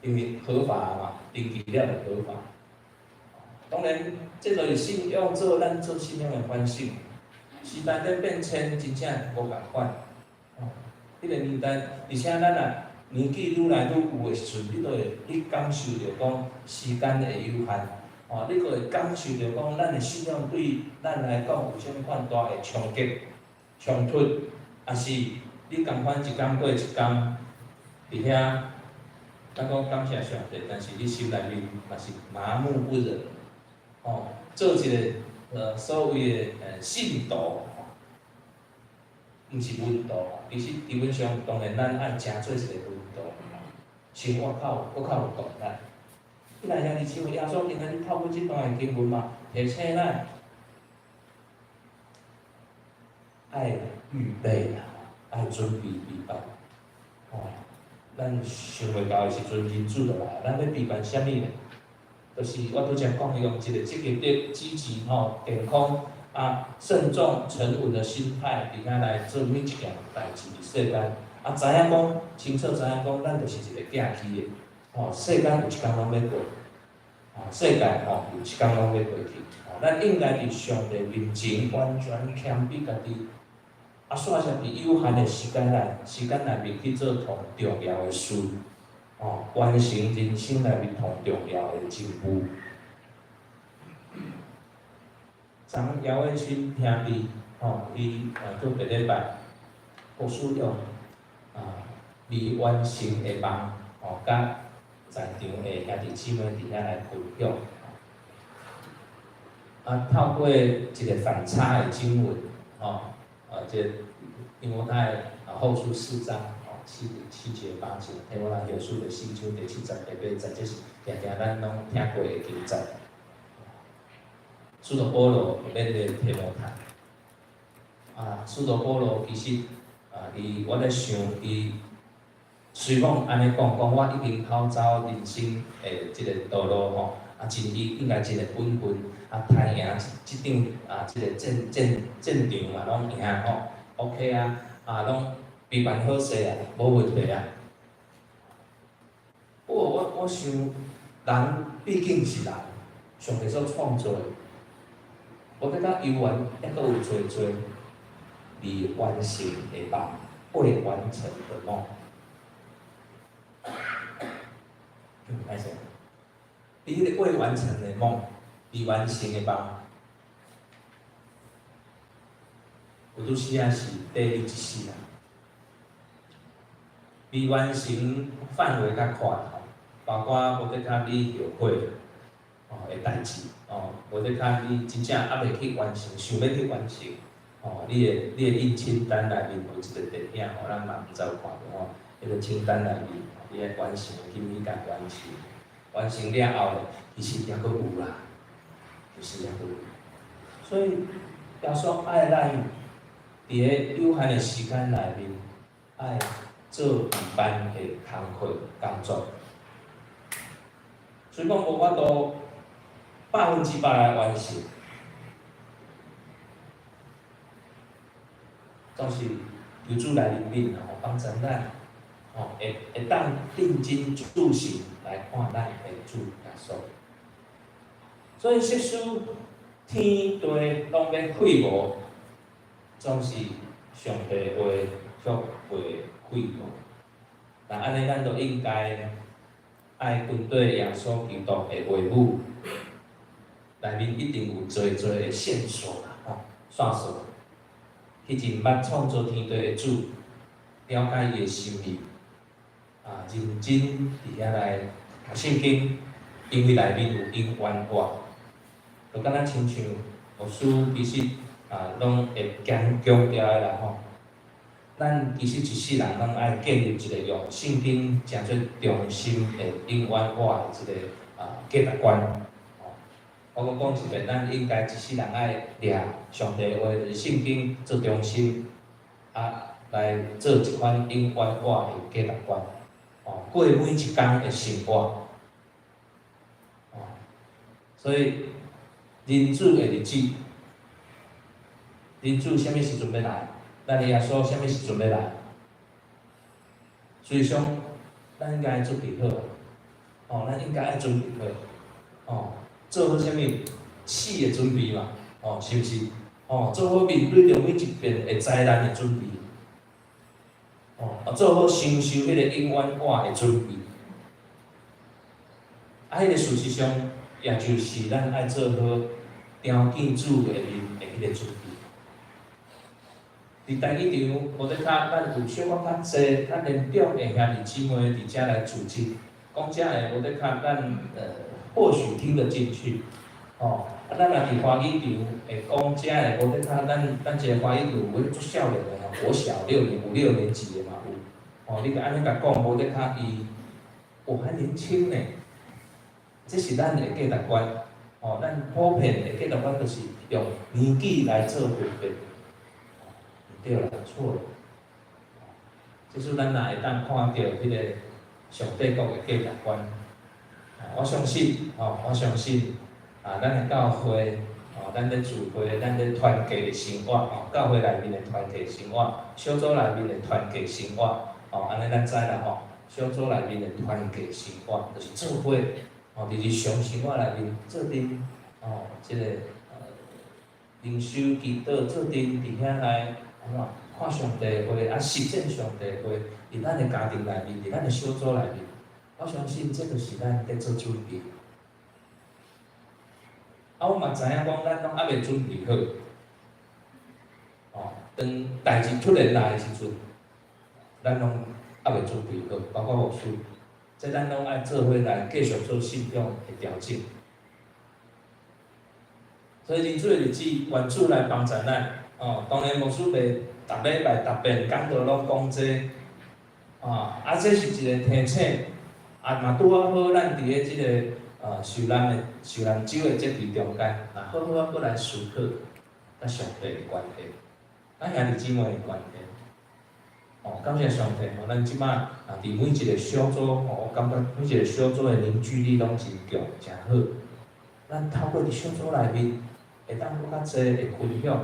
因為合法嘛，登記了就合法。當然，這就是信仰做咱做信仰的反省。時代咧變遷，真正無仝款。哦，彼个年代，而且咱若年紀愈來愈有的時陣，你都會去感受著講時間的有限。哦，你閣會感受著講咱的信仰對咱來講有啥物款大的衝擊。衝突，抑是你仝款一工過一工，佇遐，咱講感謝上帝，但是你心內面嘛是麻木不仁，哦，做一个所謂的信徒，毋是門徒，其實基本上當然咱愛誠做一个門徒，生活較有閣較有動力。你來兄弟姊妹，耶穌今仔日透過這段的經文嘛，提醒咱愛預備啦，愛準備備辦。哦，咱想袂到的時陣，人主就來，咱欲備辦啥物呢？就是我拄才講的，用一个積極的、積極吼、健康啊、慎重、沉穩的心態，佇遐來做每一件代誌佇世間。啊，知影講清楚，知影講，咱就是一个寄居的，吼，世間有一工攏欲過，吼，世界吼有一工攏欲過去，吼，咱應該佇上帝面前完全謙卑家己，啊，煞是佇有限的時間內面去做上重要的事，吼，完成人生內面上重要的任務。昨姚偉新兄弟，吼，伊做別禮拜，牧師用未完成的夢，吼，佮在場的兄弟姊妹佇遐來分享。啊，透過一个反差的經文，吼，啊，這提摩太後書四章，吼，七節八節，提摩太後書第四章第七節第八節，這是定定咱攏聽過的經節。使徒保羅勉勵提摩太，啊，使徒保羅其實啊，伊我咧想伊雖講按呢講，講我已經跑走人生的這个道路吼，啊，真伊應該真會本分，啊，刣贏這場啊，這个戰場嘛，攏贏吼，OK 啊，啊，攏備辦好勢啊，無問題啊。不過我想，人畢竟是人，上帝所創造的，無得講猶原猶閣有濟濟未完成的夢，未完成的夢。歹勢，佇彼个未完成的夢，未完成的夢，有拄時仔是綴你一世人。未完成範圍較闊，包括無得較你後悔哦的代誌，哦，無得較你真正猶未去完成，想欲去完成，哦，你的印清單內面有一个電影吼，咱嘛毋知有看無吼，彼个清單內面，你愛完成的，去物件完成，完成了後咧，其實猶閣有啦，其實猶閣有。所以耶穌愛咱佇个有限的時間內面，愛做預辦的工課工作。所以講無法度100%來完成，總是求主來憐憫吼，幫助咱吼，會當認真注視來看咱的主耶穌。所以即使天地攏欲廢無，總是上帝話卻袂廢無。但按呢，咱就應該愛跟綴耶穌基督的話語，內面一定有濟濟的線索啦，吼，線索。去認捌創造天地的主，了解伊的心意，啊，認真佇遐來讀聖經，因為內面有永遠話，就敢若親像牧師其實啊，攏會強強調的啦吼。咱其實一世人攏愛建立一個用聖經誠做中心的永遠話的這個啊價值觀。我閣講一遍，咱應該一世人愛掠上帝話，就是聖經做中心，啊，來做一款永遠活的價值觀，哦，過每一工的生活，哦，所以人主的日子，人主啥物時陣欲來？咱的耶穌啥物時陣欲來？所以說，咱應該準備好，哦，咱應該愛準備好，哦。做好啥物死的準備嘛？哦，是毋是？哦，做好面對著每一遍的災難的準備。哦，啊，做好承受彼個永遠活的準備。啊，彼個事實上，也就是咱愛做好朝見主的面的彼個準備。佇台語場，無得較咱有小可較濟、較年長的兄弟姊妹佇遮來組織，講遮的無得較咱或許聽得進去，吼。啊，咱若佇華語場會講遮的，無得較咱這个華語場有足少年的吼，國小六年、五六年級的嘛有，吼，你共按呢共講，無得較伊，哦，還年輕呢，這是咱的價值觀，吼，咱普遍的價值觀就是用年紀來做分別。對啦，錯了。這次咱若會當看著彼個上帝國的價值觀，我相信，吼，我相信，啊，咱的教會，吼，咱咧聚會，咱咧團契的生活，吼，教會內面的團契生活，小組內面的團契生活，吼，按呢咱知啦，吼，小組內面的團契生活，就是做伙，吼，佇日常生活內面做陣，吼，這个靈修祈禱做陣佇遐來。按怎看上帝話，啊，實踐上帝話，佇咱的家庭內面，佇咱的小組內面，我相信這就是咱佇做準備。啊，我嘛知影講，咱攏猶未準備好。哦，當代誌突然來的時陣，咱攏猶未準備好，包括牧師，這咱攏愛做伙來繼續做信仰的調整。所以，認主的日子，願主來幫助咱。哦，當然牧師袂逐禮拜逐遍講道攏講這個，啊，啊，這是一個提醒，啊，嘛拄仔好，咱佇咧這个受難的受難週的節期中間，若好好仔閣來思考，佮上帝的關係，佮兄弟姊妹的關係。哦，感謝上帝，吼，咱這馬啊，佇每一個小組，吼，我感覺每一個小組的凝聚力攏真強，誠好。咱透過佇小組內面，會當閣較濟的分享。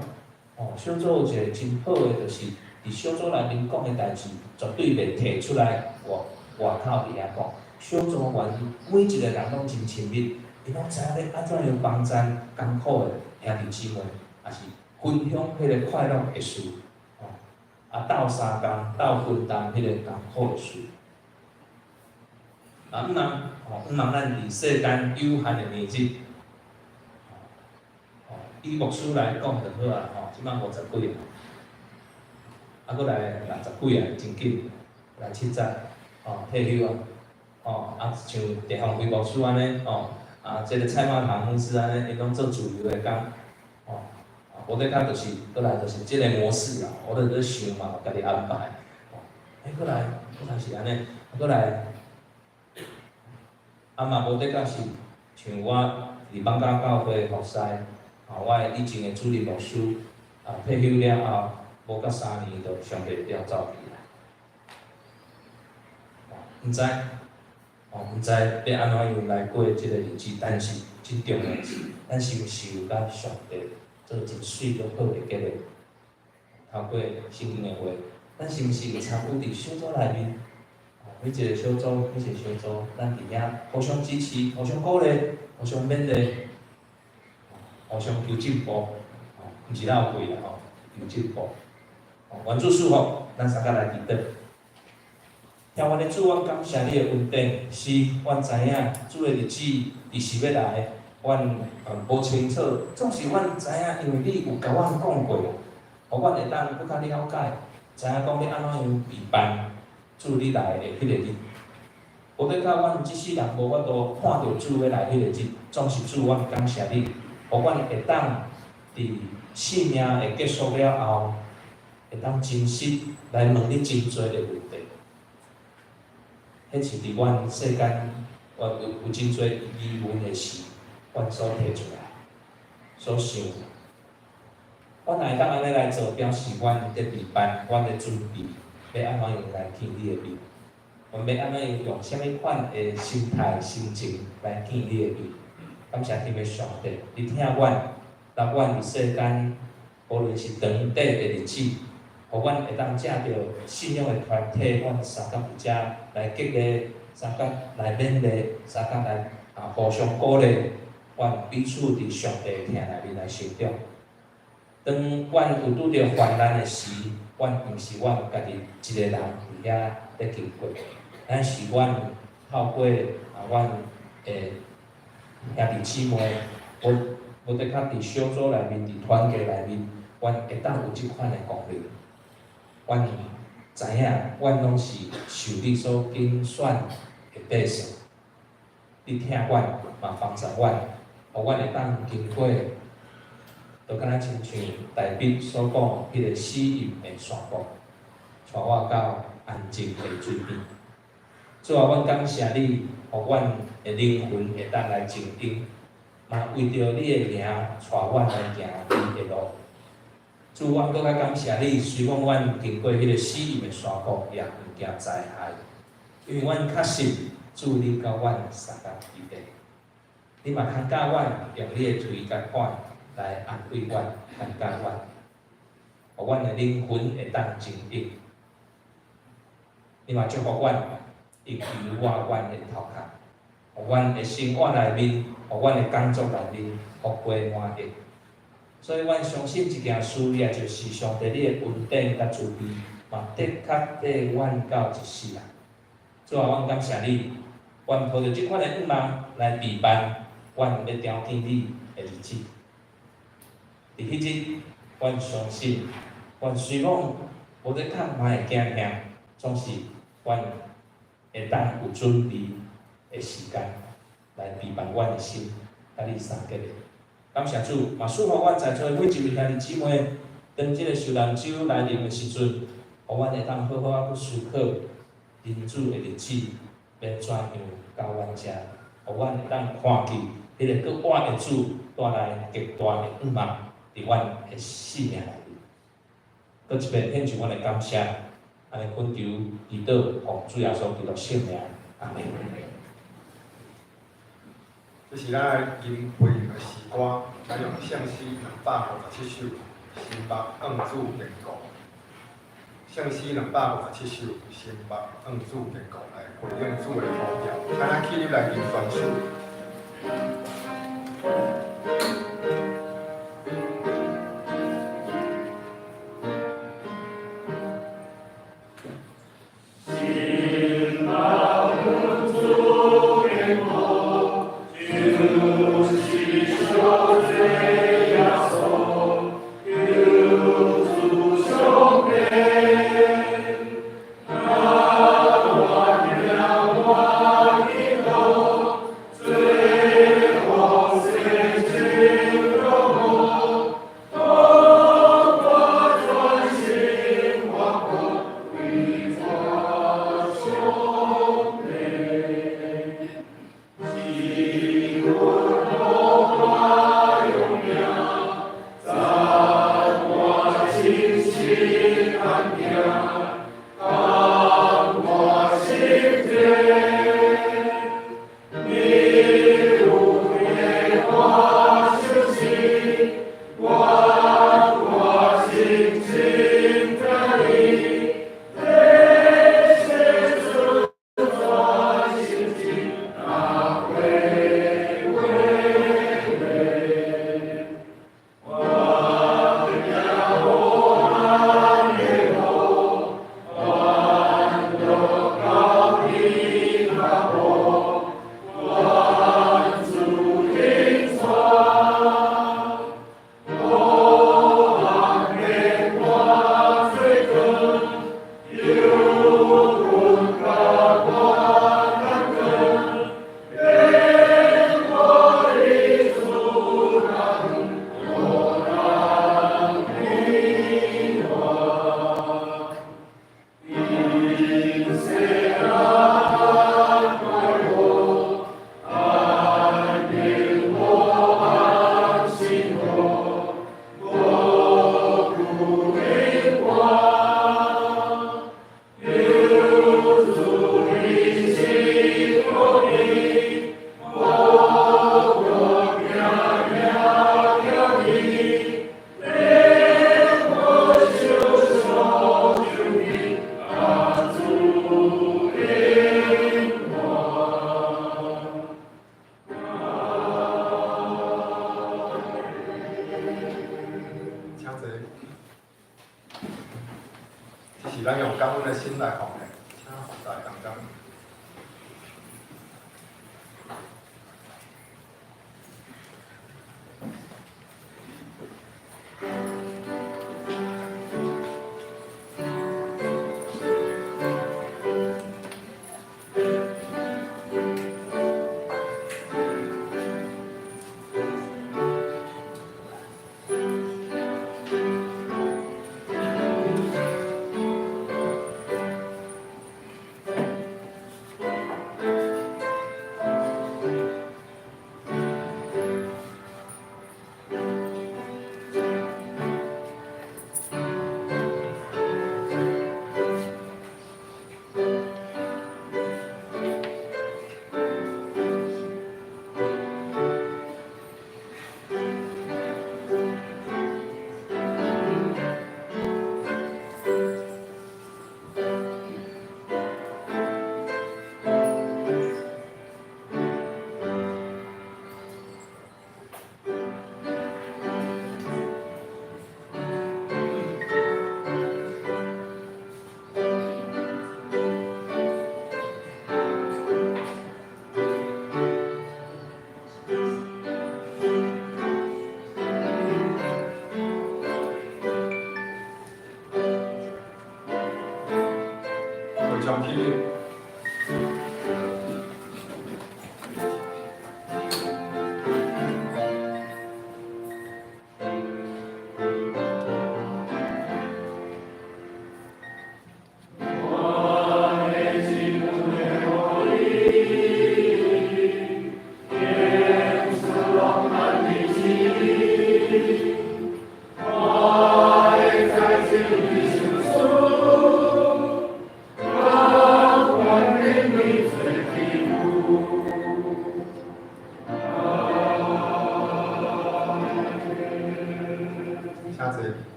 哦，小組有一個真好的，就是佇小組內面講的代誌，絕對袂提出來外外口佇遐講。小組員每一個人攏真親密，𪜶攏知影欲按怎樣幫贊艱苦的兄弟姊妹，也是分享彼個快樂的事，哦，啊鬥相共、鬥分擔彼個艱苦的事。啊，毋通，吼，毋通咱佇世間有限的年日。以牧師來講就好啊，吼，這擺五十幾啊，啊，閣來六十幾啊，真緊，來70，吼，退休啊，吼，啊，像鄭鴻輝牧師按呢，吼，啊，這個蔡茂堂牧師按呢，𪜶攏做自由的工，吼，無得較就是，閣來就是這個模式啦，我咧咧想嘛，家己安排，吼，欸，閣來，閣來是按呢，閣來，啊嘛無得較是像我佇艋舺教會服侍。啊，我的以前的主任牧師啊，退休了後，無夠3年就上帝調走去啦。毋知，哦，毋知欲按怎樣來過這個日子，但是真重要的是，咱是毋是有佮上帝做真媠閣好的結合？透過聖經的話，咱是毋是會參與佇小組內面？每一個小組，每一個小組，咱佇遐互相支持、互相鼓勵、互相勉勵。互相求進步，吼，毋是鬥貴啦吼，求進步。吼，願主賜福，咱三個來祈禱。天父的主，阮感謝你的恩典，是阮知影主的日子伊是欲來，阮無清楚，總是阮知影，因為你有共阮講過，予阮會當閣較了解，知影講欲按怎樣預辦主你來的彼個日。無得較阮這世人無法度看著主欲來彼個日，總是主，阮感謝你。予阮會當佇生命的結束了後，會當真實來問你真濟的問題。彼是佇阮世間，我有真濟疑問的事，阮所提出來，所想。阮若會當按呢來做，表示阮佇預辦，阮咧準備，欲按怎樣來見你的面？阮欲按怎樣用啥物款的心態、心情來見你的面？感謝天父上帝，你疼阮，讓阮佇世間，無論是長短的日子，予阮會當藉著信仰的團體，阮相共佇遮來激勵，相共來勉勵，相共來啊互相鼓勵，阮彼此佇上帝的疼內面來成長。當阮有拄著患難的時，阮毋是阮家己一個人佇遐咧經過，咱是阮透過啊，阮的兄弟姊妹，無無得較佇小組內面，佇團契內面，阮會當有這款的功能。阮知影，阮攏是受你所揀選的百姓。你疼阮，嘛幫助阮，予阮會當經過，就敢若親像大衛所講，彼個死蔭的山谷，帶我到安靜的水邊。主啊，阮感謝你，予阮的靈魂會當來靜定，嘛為著你的名，帶阮來行你的路。主，阮閣較感謝你，雖講阮經過彼個死蔭的山谷，也毋驚災害，因為阮確信主你佮阮相共佇咧。你嘛牽教阮用你的槌佮杖來安慰阮，牽教阮，予阮的靈魂會當靜定。你嘛祝福阮，用油抹阮的頭殼，予阮的生活內面，予阮的工作內面，福杯滿溢。所以，阮相信這件事，也就是上帝你的恩典佮慈悲，嘛的確綴阮到一世人。主啊，阮感謝你，阮抱著這款的願望來備辦阮欲朝見你的日子。佇彼日，阮相信，阮雖講無得看，嘛會驚嚇，總是阮會當有準備的時間來備辦阮的心，佮你相結的。感謝主，嘛賜福阮在座的每一位兄弟姊妹，當這個受難週來臨的時陣，予阮會當好好仔去思考認主的日子欲怎樣到阮遮，予阮會當看見彼個閣活的主帶來極大的恩望佇阮的生命內面。閣一遍獻上阮的感謝，按呢懇求祈禱，奉主耶穌基督聖名，阿們。這是咱來吟回應的詩歌，咱用聖詩257首，心腹向主堅固。聖詩257首，心腹向主堅固，來回應主的呼召。請咱起立來吟全首。心。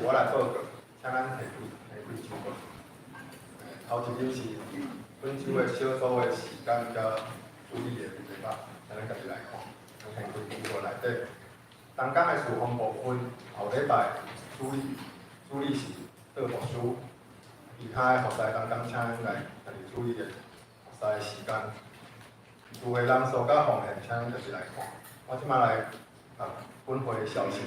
是我來報告，請咱提開提開周報。頭一張是本週的小組的時間佮處理的計劃，請咱家己來看。咱提開周報內底，同工的事奉部分，後禮拜主理是鄧牧師，其他的服侍同工，請咱來家己注意的服侍的時間。聚會人數佮奉獻，請咱家己來看。我這擺來讀本會的消息。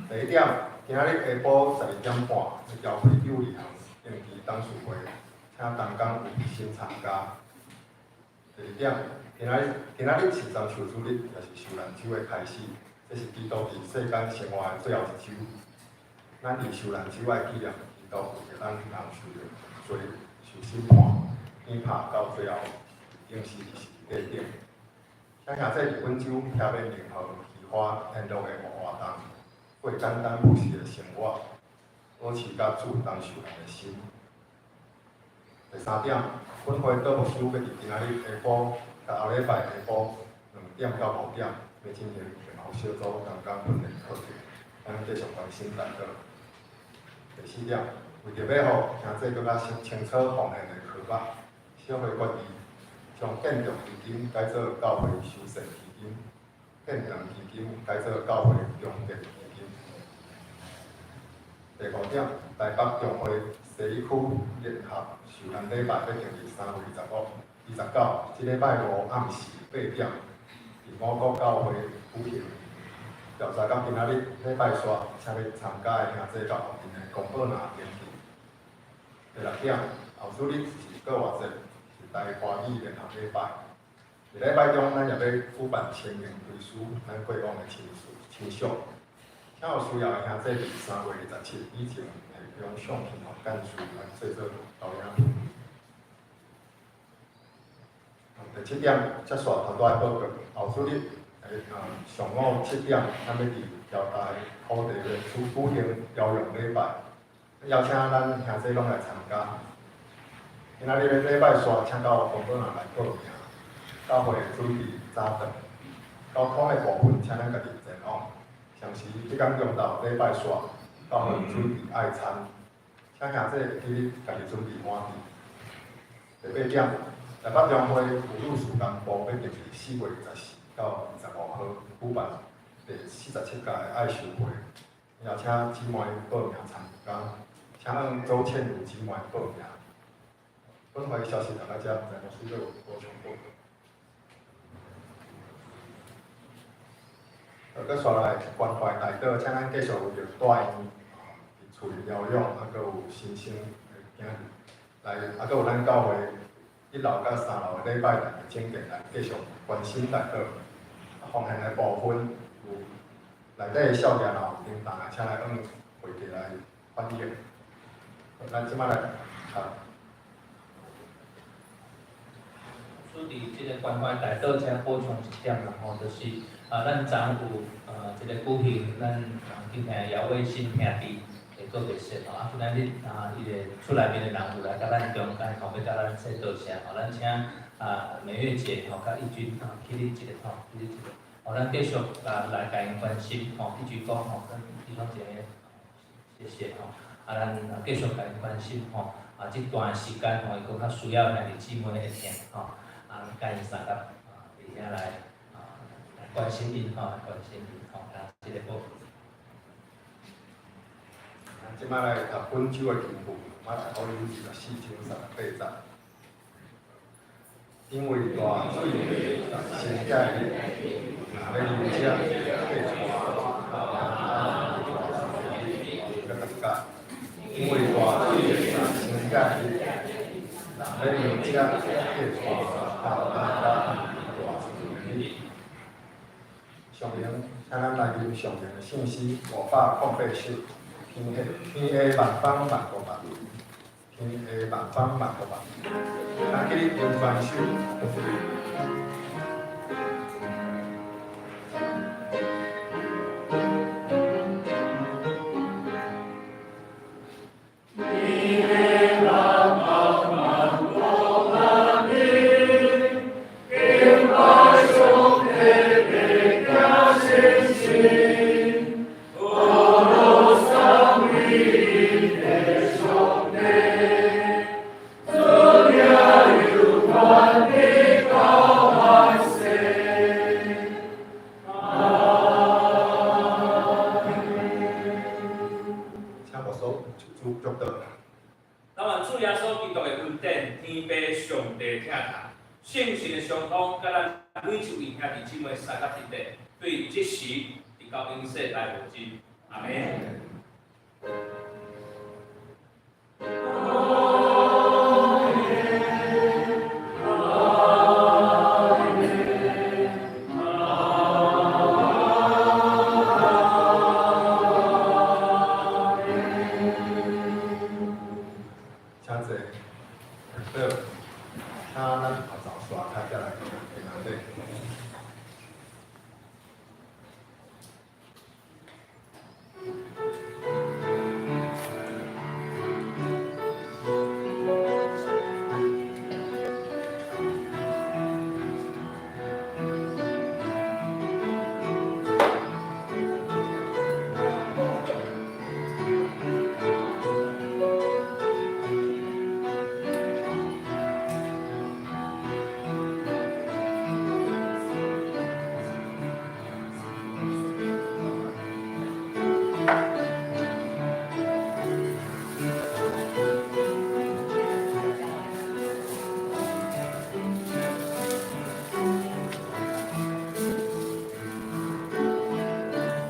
第一點，今仔日下晡12點半，教會友誼行定期董事會，請同工有心參加。第二點，今仔日是棕樹主日，也是受難週的開始，這是基督佇世間生活的最後一週。咱佇受難週愛紀念基督為著咱人受的罪、受審判、釘拍到最後釘死佇十字架頂。請兄弟佇本週遐欲聯合喜歡天樂的活動，過簡單樸實的生活，保持佮主同受難的心。第三點，本會導牧師欲佇今仔日下晡佮後禮拜下晡2點到5點，欲進行善後小組同工訓練課程，咱繼續關心代禱。第四點，為著欲予兄弟閣較清楚奉獻的科目，小會決議將建築基金改做教會修繕基金，建堂基金改做教會重建基金。第五點，台北中會西區聯合受難禮拜欲定佇3月25、29，這禮拜五暗時8點，佇五股教會舉行。調查到今仔日禮拜煞，請欲參加的兄弟佮後面的公報欄登記。第六點，後主日是復活節，是台華語聯合禮拜。佇禮拜中，咱也欲舉辦清明追思，咱過往的親屬親屬。請有需要的兄弟，佇3月27以前提供相片予幹事來製作投影片。第七點，接續頭拄仔報告，後主日上午7點，咱欲佇僑大土地的舉行療養禮拜，邀請咱兄弟攏來參加。今仔日禮拜煞，請到公報欄來報名。教會準備早頓，交通的部分，請咱家己前往。同時，彼工中晝禮拜煞，教會準備愛餐，請兄弟會記得家己準備碗碟。第八點，台北中會婦女事工部欲定佇4月24到25號舉辦第47屆愛修會，邀請姊妹報名參加，請按周倩如姊妹報名。本會消息到遮，在牧師閣有補充報告。閣紲來關懷代禱，請咱繼續為著大醫院佇厝裡療養，閣有新生的囝兒來，閣有咱教會一樓佮三樓的禮拜堂的整建來繼續關心代禱。奉獻的部分有內底的少年若有叮當的，請來按會計來反映。咱這擺來讀。主佇這个關懷代禱，請補充一點啦吼，就是咱昨有這个舉行咱今天姚偉新兄弟的告別式吼，今仔日伊個厝內面的人有來佮咱中間吼，欲佮咱說多謝吼，咱請美月姐吼，佮義軍起立一下吼，起立一下，吼，咱繼續來共𪜶關心吼，一鞠躬吼，咱弟兄姐妹，謝謝吼，咱繼續共𪜶關心吼，這段時間吼，伊閣較需要兄弟姊妹的疼吼。共𪜶相共，佇遐來來關心𪜶吼，關心𪜶吼，這个部分。這擺來讀本週的經文，馬太福音24章38節。因為大水來生這日，若欲入這被帶到閣讀一擺。因為大水來生這日，若欲入這被帶到大日。上明，請咱來吟上明的聖詩508首，天下天下萬邦萬國萬，天下萬邦萬國萬，咱起立用全首。敬拜上帝的聖神的相通，佮咱每一位兄弟姊妹相佮佇咧，對這時直到永世來無盡。阿門。